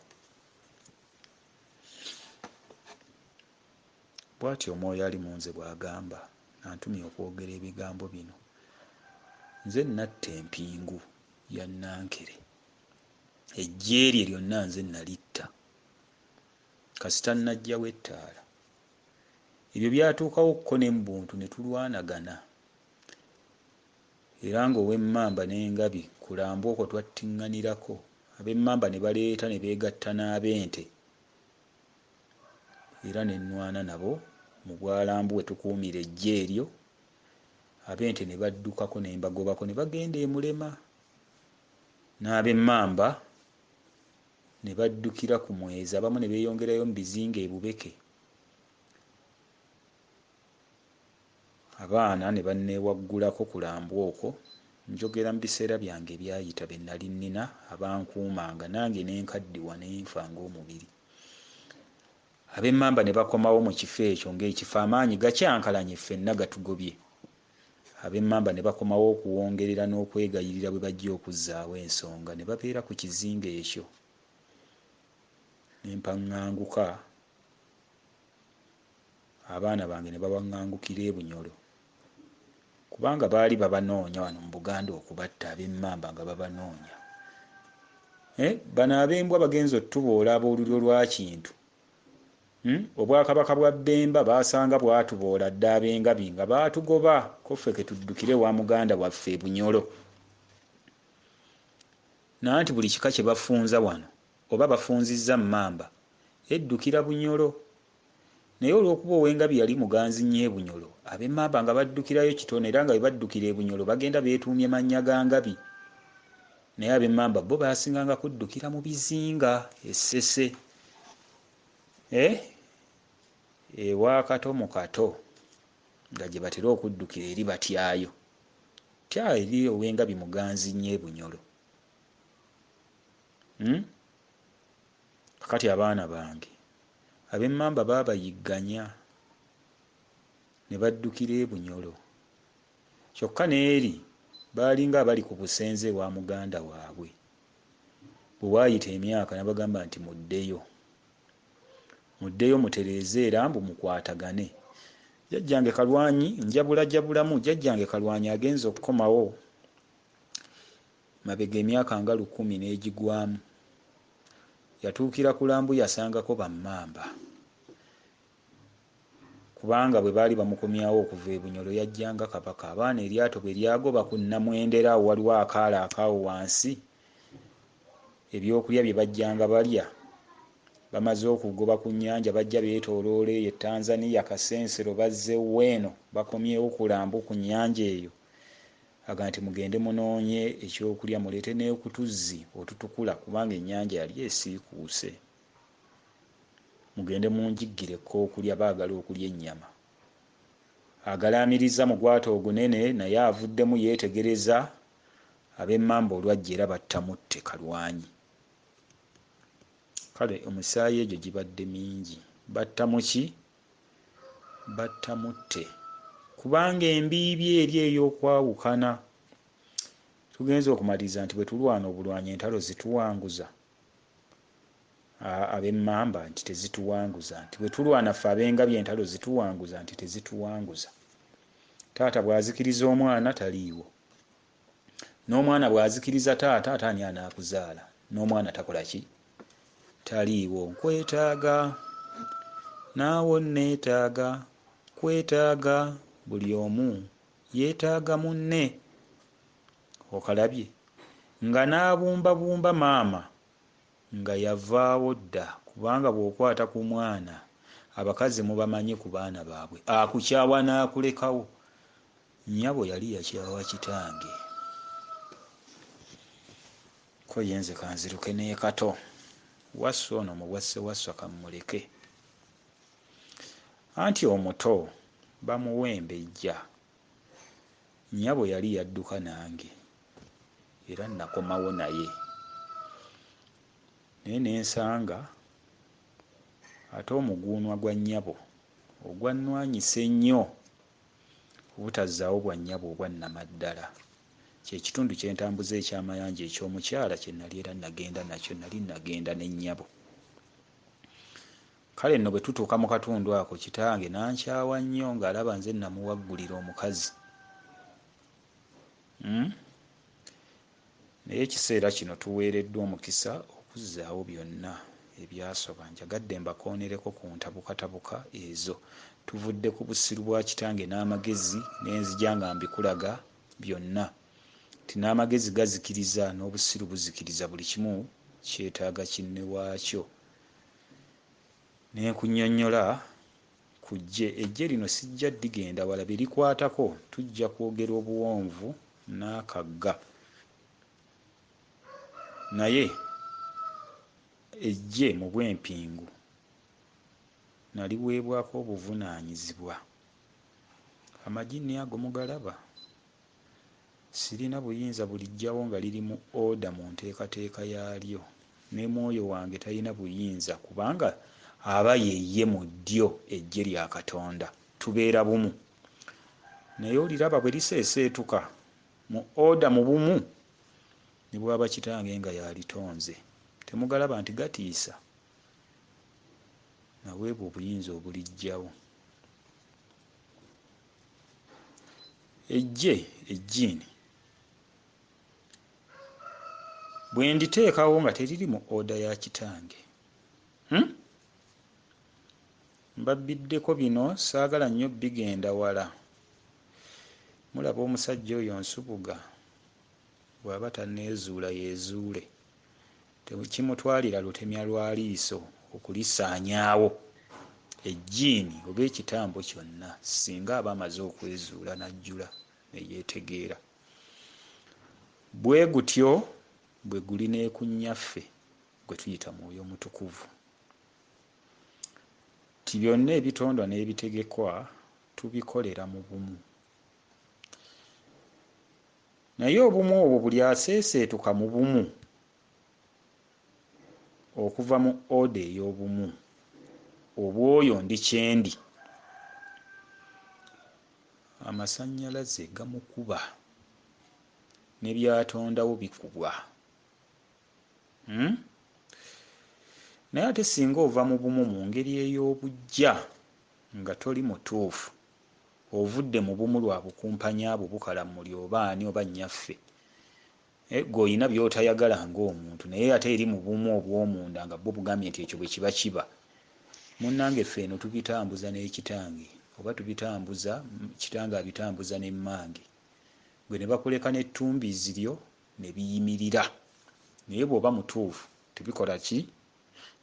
Bw'atyo Omwoyo ali mu nze bw'agamba, antumye okwogera ebigambo bino. Nze natta empingu ya Nankere. Eggye lye lyonna nze nalitta. Kasita naggyawo ettaala. Ebyo byatuukawo kko ne mu buntu ne tulwanagana. Era ng'ow'emmamba n'engabi ku lambu okwo twattiŋŋanirako, ab'emmamba ne baleeta ne beegatta n'ab'ente era ne nnwana nabo mu Bwalambu we tukuumira eggye eryo, ab'ente ne baddukako ne mbagobako ne bagenda e Mulema n'ab'emmamba ne baddukira ku Mwezi abamu ne beeyongerayo mu bizinga e Bubeke. Abaana ne banneewaggulako ku lambu okwo, njogera mu biseera byange ebyayita be nnali nnina abankuumanga nange ne nkaddiwa ne nfa ng'omubiri. Ab'emmamba ne bakomawo mu kifo ekyo ng'ekifo amaanyi gakyankalanye ffenna gatugobye. Ab'emmamba ne bakomawo okuwongerera n'okwegayirira bwe bajja okuzzaawo ensonga ne babeera ku kizinga ekyo. Ne mpaŋŋanguka, abaana bange ne bawaŋŋangukira e Bunyoro kubanga baali babanoonya wano mu Buganda okubatta ab'emmamba nga babanoonya. Eh, bano ab'embwa bagenze otuboola ab'olulyo lwa Kintu. Obwakabaka bwa Bbemba baasanga bwatuboola dda ab'engabi nga baatugoba ko ffe ke tuddukire ewa muganda waffe e Bunyoro. Nanti buli kika kye bafunza wano oba bafunzizza Mmamba eddukira Bunyoro. Naye olw'okuba ow'engabi yali muganzi nnyo e Bunyoro, ab'Emmamba nga baddukirayo kitono era nga bwe baddukira e Bunyoro bagenda beetuumye mannya ga ngabi. Naye ab'Emmamba bo baasinganga kuddukira mu bizinga e Ssese. Eh, ewa Kato mu Kato nga gye batera okuddukira eri batyayo. Tya eri ow'engabi muganzi nnyo e Bunyoro. Hmm? Kakati abaana bange ab'emmamba baabayigganya ne baddukira e Bunyoro. Kyokka n'eri baalinga abali ku busenze ewa muganda waabwe. Bwe waayita emyaka nabagamba nti muddeyo. Muddeyo mutereeze era mbu mukwatagane. Jjajjange Kalwanyi njabulajabulamu jjajjange Kalwanyi agenze okukomawo mabega emyaka nga lukumi n'egigwamu. Yatuukira ku lambu yasangako bammamba. Kubanga bwe baali bamukomyawo okuva e Bunyoro yajja nga Kabaka. Abaana eryato bwe lyagoba ku Namwendera awo waliwo akaalo ak'awo wansi ebyokulya bye bajjanga balya bamaze okugoba ku nnyanja bajja beetooloola eyo e Tanzania Kasensero bazze eno bakomyewo ku lambu ku nnyanja eyo aga nti mugende munoonye ekyokulya muleete n'okutuzzi otutukula kubanga ennyanja yali esiikuuse. Mugende munjiggire kookulya baagala okulya ennyama. Agalaamirizza mu gwato ogunene naye avuddemu yeetegereza ab'emmamba olwajja era batta mutte Kalwanyi. Kale omusaayi egyo gibadde mingi. Batta muki? Batta mutte. Kubanga embiibi eri ey'okwawukana. Tugenze okumaliriza nti bwe tulwana obulwanyi entalo zituwanguza. Ab'emmamba nti tezituwanguza. Nti bwe tulwana ffe ab'engabi entalo zituwanguza nti tezituwanguza. Taata bw'azikiriza omwana taliiwo. N'omwana bw'azikiriza taata ate ani anaakuzaala? N'omwana takola ki? Taliiwo. Nkwetaaga naawe onneetaaga kwetaaga buli omu yeetaaga munne. Okalabye? Nga n'abumbabumba maama nga yavaawo dda kubanga bw'okwata ku mwana abakazi mubamanyi ku baana baabwe akukyawa n'akulekawo. Nnyabo yali yakyawa kitange. Ko ye nze kanziruke n'e Kato. Wasswa ono mu bwa Ssewasswa kammuleke. Anti omuto Bamuwembejja. Nnyabo yali yadduka nange era nakomawo naye. Naye ne nsanga ate omuguunwa gwa nnyabo ogwannwanyisa ennyo obutazzaawo bwa nnyabo obwa nnamaddala. Kye kitundu kye ntambuza eky'amayanja eky'omukyala kye nali era nagenda nakyo, nali nagenda ne nnyabo. Kale nno bwe tutuuka mu katundu ako kitange n'ankyawa nnyo ng'alaba nze namuwaggulira omukazi. Hmm? Naye ekiseera kino tuweereddwa omukisa okuzzaawo byonna ebyasoba. Njagadde mbakoonereko ku ntabukatabuka ezo. Tuvudde ku busiru bwa kitange n'amagezi ne nzija nga mbikulaga byonna nti n'amagezi gazikiriza n'obusiru buzikiriza buli kimu kyetaaga kinne waakyo. Ne nkunnyonnyola ku ggye. Eggye lino sijja digenda wala bye likwatako tujja kwogera obuwonvu n'akagga naye eggye mu bw'empingu naliweebwako obuvunaanyizibwa. Amajinni ago mugalaba? Sirina buyinza buliggyawo nga liri mu order mu nteekateeka yaalyo. Ne mwoyo wange talina buyinza kubanga aba ye ye mu ddyo eggye lya Katonda. Tubeera bumu. Naye oliraba bwe liseeseetuka mu order mu bumu ne bw'aba kitange nga y'alitonze. Temugalaba nti gatiisa? Naweebwa obuyinza obuliggyawo. Eggye, ejjiini, bwe nditeekawo nga teriri mu order ya kitange. Hmm? Mbabbiddeko bino saagala nnyo bigenda wala. Mulaba omusajja oyo Nsubuga bw'aba tanneezuula yeezuule. Tekimutwalira lutemya lwa liiso okulisaanyaawo ejjiini oba ekitambo kyonna singa aba amaze okwezuula n'ajjula ne yeetegeera. Bwe gutyo bwe guli ne ku Nnyaffe gwe tuyita Mwoyo Mutukuvu. Nti byonna ebitondwa n'ebitegekwa tubikolera mu bumu. Naye obumu obwo buli aseeseetuka mu bumu okuva mu order ey'obumu obw'oyo ndi kyendi, amasannyalaze gamukuba ne by'atondawo bikubwa. Hmm? Naye ate singa ova mu bumu mu ngeri ey'obuggya nga toli mutuufu, ovudde mu bumu lwa bukumpanya bwo bukalammuli oba ani oba nnyaffe, eh, ggwe olina by'otayagala ng'omuntu naye ate eri mu bumu obw'omunda nga bwo bugambye nti ekyo bwe kiba kiba. Munnange ffe eno tubitambuza n'ekitange oba tubitambuza kitange abitambuza ne mmange gwe ne bakuleka n'ettumbiizi lyo ne biyimirira. Naye bw'oba mutuufu tebikola ki?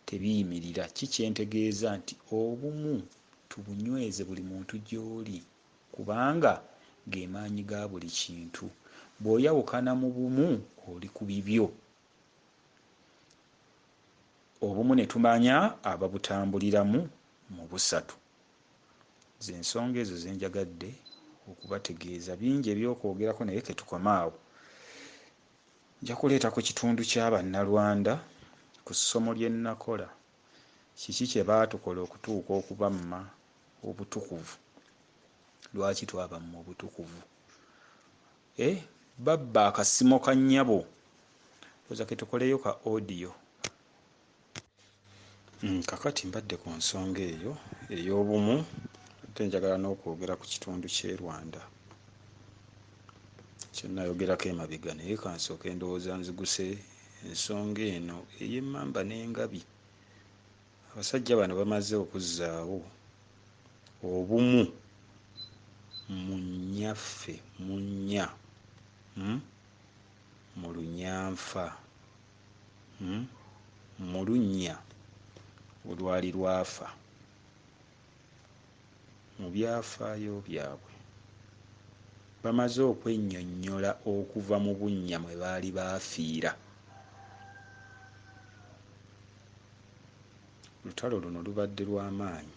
Tebiyimirira. Ki kye ntegeeza nti obumu tubunyweze buli muntu gy'oli kubanga ge maanyi ga buli kintu. Bw'oyawukana mu bumu oli ku bibyo. Obumu ne tumanya ababutambuliramu mu busatu. Ze nsonga ezo ze njagadde okubategeeza. Bingi eby'okwogerako naye ke tukome awo. Nja kuleeta ku kitundu kya Bannalwanda ku ssomo lye nnakola, kiki kye baatukola okutuuka okubamma obutukuvu. Lwaki twabamma obutukuvu? Eh, babba akasimo ka nnyabo. Ndowooza ke tukoleyo ka audio. Kakati mbadde ku nsonga eyo ey'obumu ate njagala n'okwogera ku kitundu ky'e Rwanda kye nayogerako emabega naye kansooke ndowooza nziguse ensonga eno ey'emmamba n'engabi. Abasajja bano bamaze okuzzaawo obumu mu nnyaffe mu nnya hmm? mu lunyanfa hmm? mu lunnya olwali lwafa mu byafaayo byabwe. Bamaze okwennyonnyola okuva mu bunnya mwe baali baafiira. Olutalo luno lubadde lwa maanyi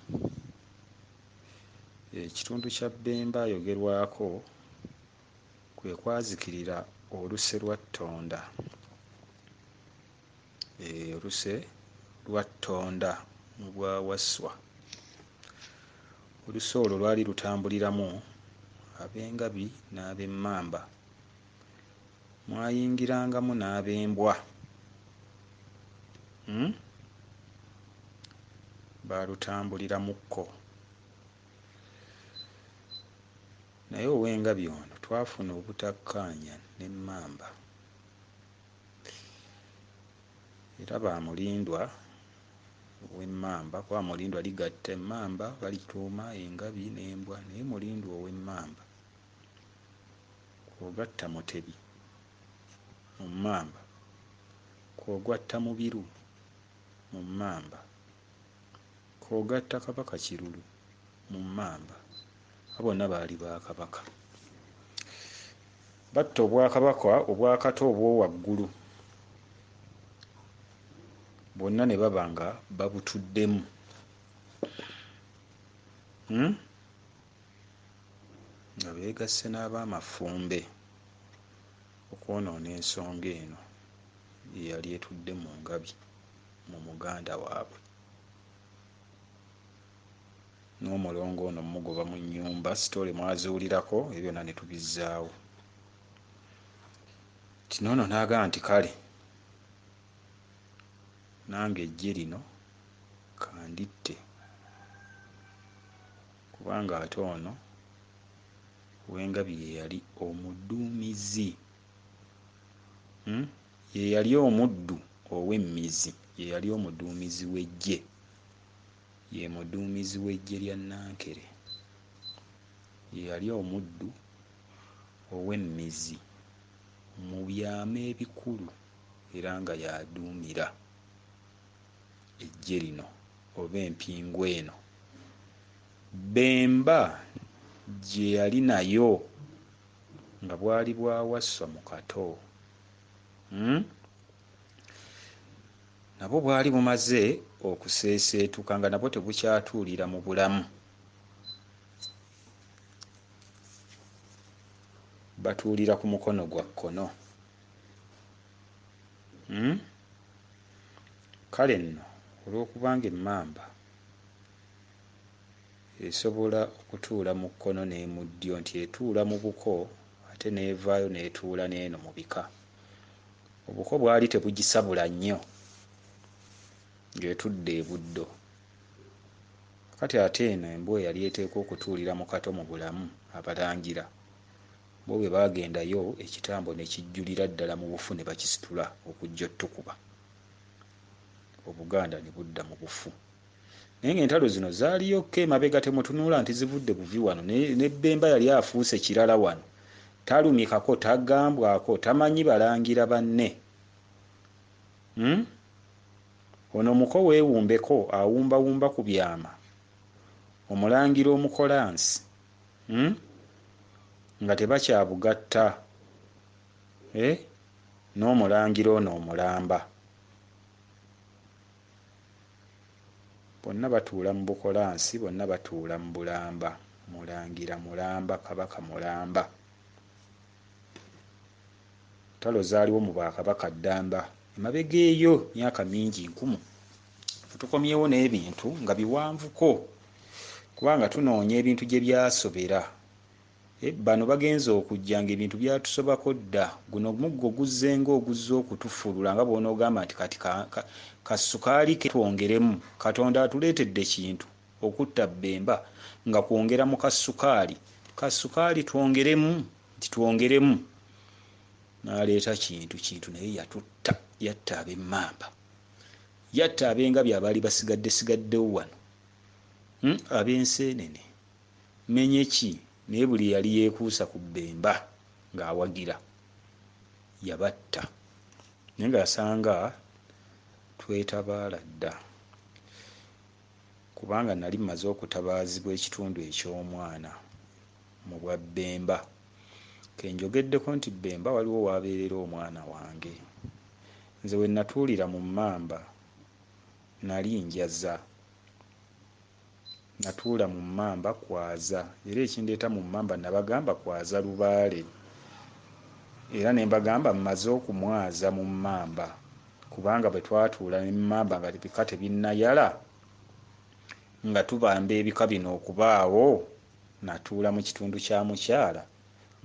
Ekitundu kya Bbemba ayogerwako kwe kwazikirira oluse lwa Ttonda. Oluse lwa Ttonda mu bwa Wasswa. Oluse olwo lwali lutambuliramu ab'engabi n'ab'emmamba. Mwayingirangamu n'ab'embwa. Baalutambuliramukko. Naye ow'engabi ono twafuna obutakkaanya n'emmamba. Era ba Mulindwa ow'emmamba, kuba Mulindwa ligatta emmamba balituuma engabi n'embwa, naye Mulindwa ow'emmamba kw'ogatta Mutebi mu mmamba, kw'ogatta Mubiru mu mmamba, kw'ogatta Kabaka Kirulu mu mmamba. Abo bonna baali ba Kabaka. Batta obwakabaka obwakato obw'owaggulu bwonna ne baba nga babutuddemu. Nga beegasse n'ab'amafumbe okwonoona ensonga eno eyali etudde mu ngabi mu muganda waabwe. N'omulongo ono mugoba mu nnyumba, sitole mwaziwulirako, ebyo byonna ne tubizzaawo. Nti n'ono n'agamba nti kale nange eggye lino kanditte, kubanga ate ono ow'engabi ye yali omuduumizi. Ye yali omuddu ow'emmizi, ye yali omuduumizi w'eggye. Ye muduumizi w'eggye lya Nankere. Ye yali omuddu ow'emmizi mu byama ebikulu era nga y'aduumira eggye lino oba empingu eno. Bbemba gye yali nayo nga bwali bwa Wasswa mu Kato. Nabwo bwali bumaze okuseeseetuka nga nabwo tebukyatuulira mu bulamu. Batuulira ku mukono gwa kkono. Kale nno olw'okubanga emmamba esobola okutuula mu kkono ne mu ddyo, nti etuula mu buko ate n'evaayo n'etuula n'eno mu bika. Obuko bwali tebugisabula nnyo ng'etudde e Buddo. Kati ate eno embwa eyali eteekwa okutuulira mu Kato mu bulamu, abalangira bo bwe baagendayo ekitambo ne kijjulira ddala mu bufu ne bakisitula okujja ottukuba. Obuganda ne budda mu bufu. Naye ng'entalo zino zaaliyokko emabega, temutunula nti zivudde buvi wano. Ne Bbemba yali afuuse kirala wano. Talumikako, tagambwako, tamanyi balangira banne. Ono muko weewumbeko awumbawumba ku byama, omulangira omukolansi, nga tebakyabugatta, n'omulangira ono omulamba. Bonna batuula mu bukolansi, bonna batuula mu bulamba. Mulangira mulamba, Kabaka mulamba. Ntalo zaaliwo mu bakabaka ddamba emabega eyo myaka mingi nkumu. Tukomyewo n'ebintu nga biwanvuko kubanga tunoonya ebintu gye byasobera. Bano bagenze okujja ng'ebintu byatusobako dda. Guno muggo guzze ng'oguzze okutufulula nga bw'onoogamba nti kati kasukaali ke twongeremu. Katonda atuleetedde kintu okutta Bbemba nga kwongera mu kasukaali. Kasukaali twongeremu nti twongeremu. N'aleeta kintu naye yatutta, yatta ab'emmamba, yatta ab'engabi abaali basigadde sigaddewo wano, ab'enseenene, menye ki, naye buli yali yeekuusa ku Bbemba ng'awagira yabatta. Naye ng'asanga twetabaala dda, kubanga nali mmaze okutabaazibwa ekitundu eky'omwana mu bwa Bbemba. Ke njogeddeko nti Bbemba waliwo w'abeerera omwana wange. Nze we natuulira mu mmamba nali njaza. Natuula mu mmamba kwaza, era ekindeeta mu mmamba nabagamba kwaza lubaale, era ne mbagamba mmaze okumwaza mu mmamba, kubanga bwe twatuula ne mmamba nga ebika tebinnayala, nga tubamba ebika bino okubaawo, natuula mu kitundu kya mukyala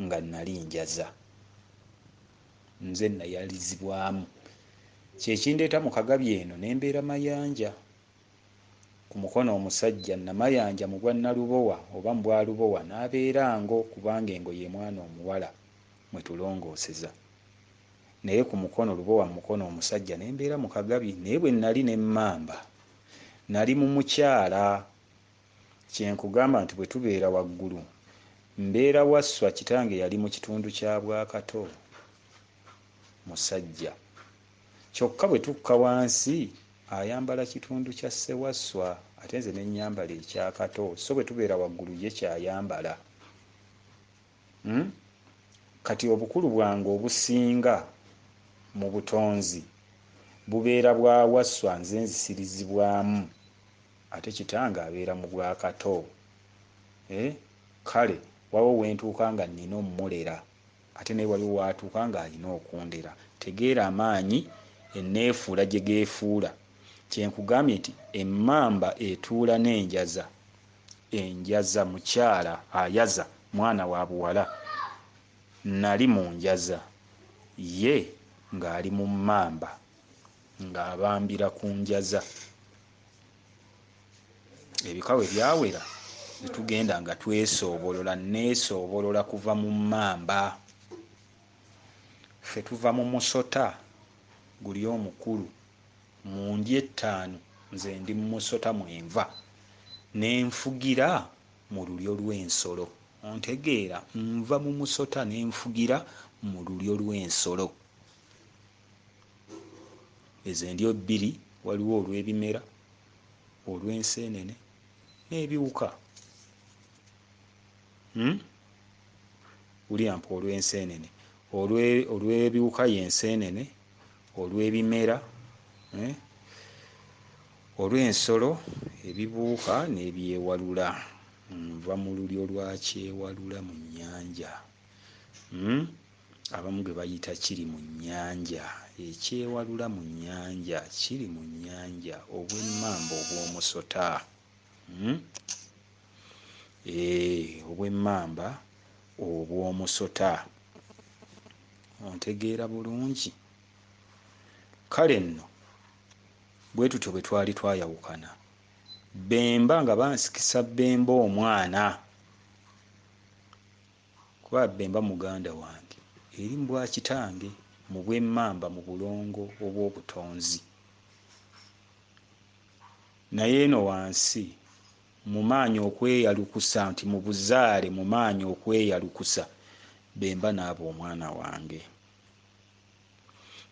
nga nali njaza, nze nayalizibwamu. Kye kindeeta mu Kagabi eno ne mbeera Mayanja. Ku mukono omusajja Namayanja mu bwa Nalubowa oba mu bwa Lubowa n'abeera Ngo, kubanga engo ye mwana omuwala mwe tulongooseza. Naye ku mukono Lubowa mu mukono omusajja ne mbeera mu Kagabi. Naye bwe nali ne mmamba nali mu mukyala. Kye nkugamba nti bwe tubeera waggulu mbeera Wasswa, kitange yali mu kitundu kya Bwakato musajja. Kyokka bwe tukka wansi ayambala kitundu kya Ssewasswa ate nze ne nnyambala ekya Kato. So bwe tubeera waggulu ye ky'ayambala. Hmm? Kati obukulu bwange obusinga mu butonzi bubeera bwa Wasswa, nze nzisirizibwamu ate kitange abeera mu bwa Kato. Eh? Kale waliwo we ntuuka nga nnina ommulera ate naye waliwo w'atuuka ng'alina okundera. Tegeera amaanyi enneefuula gye geefuula. Kye nkugambye nti emmamba etuula n'enjaza, enjaza mukyala ayaza mwana wa buwala. Nnali mu njaza ye ng'ali mu mmamba ng'abambira ku njaza. Ebika bwe byawera ne tugenda nga twesoobolola, nneesoobolola kuva mu mmamba. Ffe tuva mu musota guli omukulu, mu ndyo ettaano nze ndi mu musota mwe nva ne nfugira mu lulyo lw'ensolo. Ontegeera? Nva mu musota ne nfugira mu lulyo lw'ensolo. Ezo endyo bbiri waliwo olw'ebimera, olw'enseenene n'ebiwuka. Hmm? Wulira mpa olw'enseenene. Olw'ebiwuka ye nseenene, olw'ebimera, eh? Olw'ensolo, ebibuuka n'ebyewalula. Nva mu lulyo lwa kyewalula mu nnyanja. Hmm? Abamu gwe bayita kiri mu nnyanja. Ekyewalula mu nnyanja, kiri mu nnyanja, obw'emmamba obw'omusota. Hmm? Eeh, obw'emmamba obw'omusota. Ontegeera bulungi? Kale nno bwe tutyo bwe twali twayawukana. Bemba nga bansikisa Bemba omwana, kuba Bemba muganda wange eri mu bwa kitange, mu bw'emmamba, mu bulongo obw'obutonzi. Naye eno wansi mu maanyi okweyalukusa nti mu buzaale mu maanyi okweyalukusa Bemba n'aba omwana wange.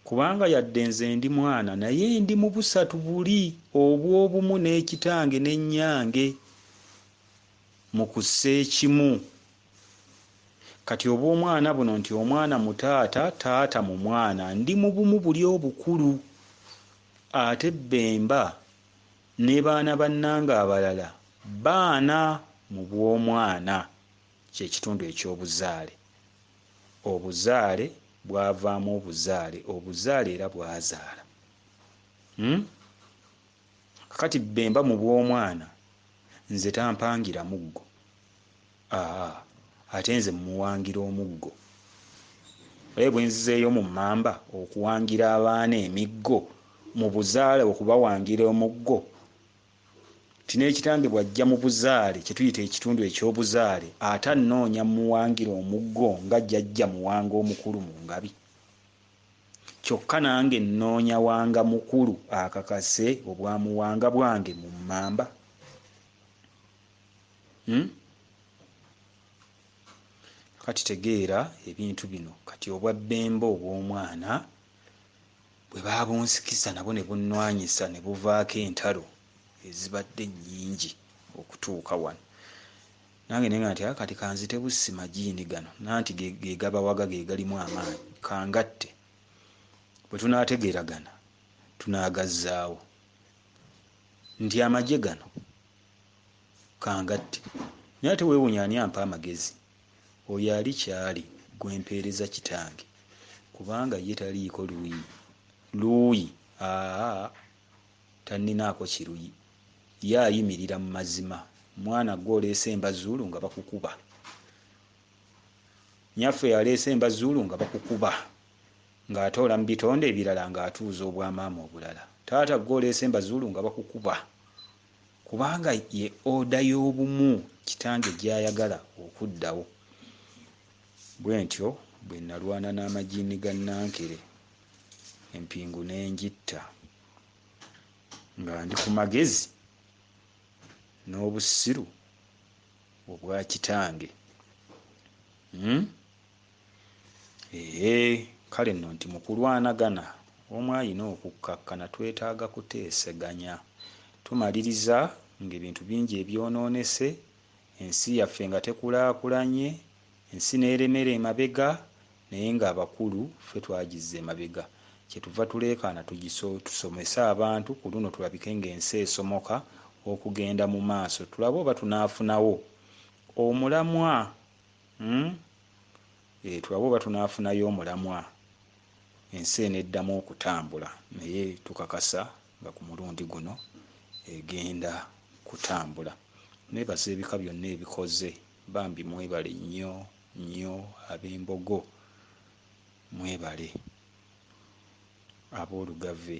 Kubanga yadde nze ndi mwana naye ndi mu busatu buli obw'obumu n'ekitange ne nnyange mu kussa ekimu. Kati obw'omwana buno nti omwana mu taata, taata mu mwana, ndi mu bumu buli obukulu. Ate Bemba ne baana bannange abalala baana mu bw'omwana, kye kitundu eky'obuzaale. Obuzaale bwavaamu obuzaale, obuzaale era bwazaala. Hmm? Kakati Bemba mu bw'omwana nze tampangira muggo. Aa, ate nze mmuwangira omuggo. Naye bwe nzizeeyo mu mmamba okuwangira abaana emiggo, mu buzaale okubawangira omuggo, nti n'ekitange bw'ajja mu buzaale, kye tuyita ekitundu eky'obuzaale, ate annoonya mmuwangire omuggo nga jjajja Muwanga omukulu mu Ngabi. Kyokka nange nnoonya Wanga mukulu akakase obwamuwanga bwange mu mmamba. Hmm? Kati tegeera ebintu bino. Kati obwa Bbemba obw'omwana bwe baabunsikisa nabwo ne bunnwanyisa ne buvaako entalo ezibadde ennyingi okutuuka wano. Nange ne ngamba nti, ah, kati kanzite bussi majiini gano, nanti ge, ge gabawaga ge galimu amaanyi, kangatte. Bwe tunaategeeragana tunaagazzaawo. Nti amagye gano Kangatte. Naye ate weewuunya ani ampa amagezi? Oyo ali ky'ali gwe mpeereza kitange, kubanga ye taliiko luuyi, luuyi, aa, tanninaako kiruyi. Ye ayimirira mu mazima. Mwana ggwe oleese embazuulu nga bakukuba. Nnyaffe aleese embazuulu nga bakukuba. Ng'atoola mu bitonde ebirala ng'atuuza obwamaama obulala. Taata ggwe oleese embazuulu nga bakukuba. Kubanga ye oda y'obumu kitange gy'ayagala okuddawo. Bwentyo bwe nalwana n'amajiini ga Nankere, empingu ne ngitta nga ndi ku magezi n'obusiru obwa kitange. Hmm? Eeh, kale nno nti mu kulwanagana omu alina okukkakkana twetaaga kuteeseganya. Tumaliriza ng'ebintu bingi ebyonoonese, ensi yaffe nga tekulaakulanye, ensi n'eremera emabega naye ng'abakulu ffe twagizza emabega. Kyetuva tuleekaana tusomese abantu ku luno tulabike ng'ensi esomoka okugenda mu maaso tulabe oba tunaafunawo omulamwa. Hmm? Eh, tulabe oba tunaafunayo omulamwa ensi eneddamu okutambula naye tukakasa nga ku mulundi guno egenda kutambula. Nebaza ebika byonna ebikoze bambi mwebale nnyo nnyo ab'embogo mwebale ab'olugave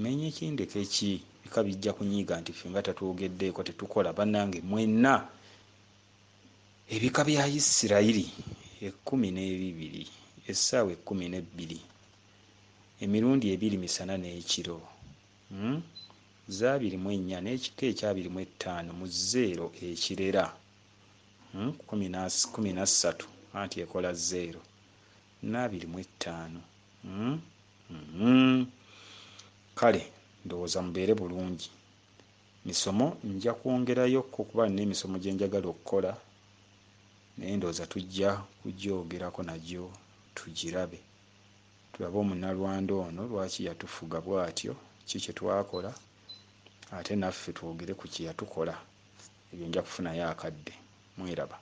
menye ki ndeke ki bika bijja kunyiiga nti ffe nga tatwogeddeeko tetukola banange mwenna Ebika bya Isirayiri 12, essaawa 12, emirundi ebiri misana n'ekiro, hmm, z'abiri mu ennya n'ekika eky'abiri mu ettaano mu zeero ekirera, hmm, kkumi na, kkumi na ssatu, anti ekola zeero, n'abiri mu ettaano. Hmm, uh-huh. Kale, ndowooza mubeere bulungi. Misomo nja kwongerayo ko kuba nina emisomo gye njagala okukola naye ndowooza tujja kugyogerako nagyo tugirabe tulabe omunalwanda ono lwaki yatufuga bwatyo ki kye twakola ate naffe twogere ku kye yatukola ebyo nja kufunayo akadde mweraba.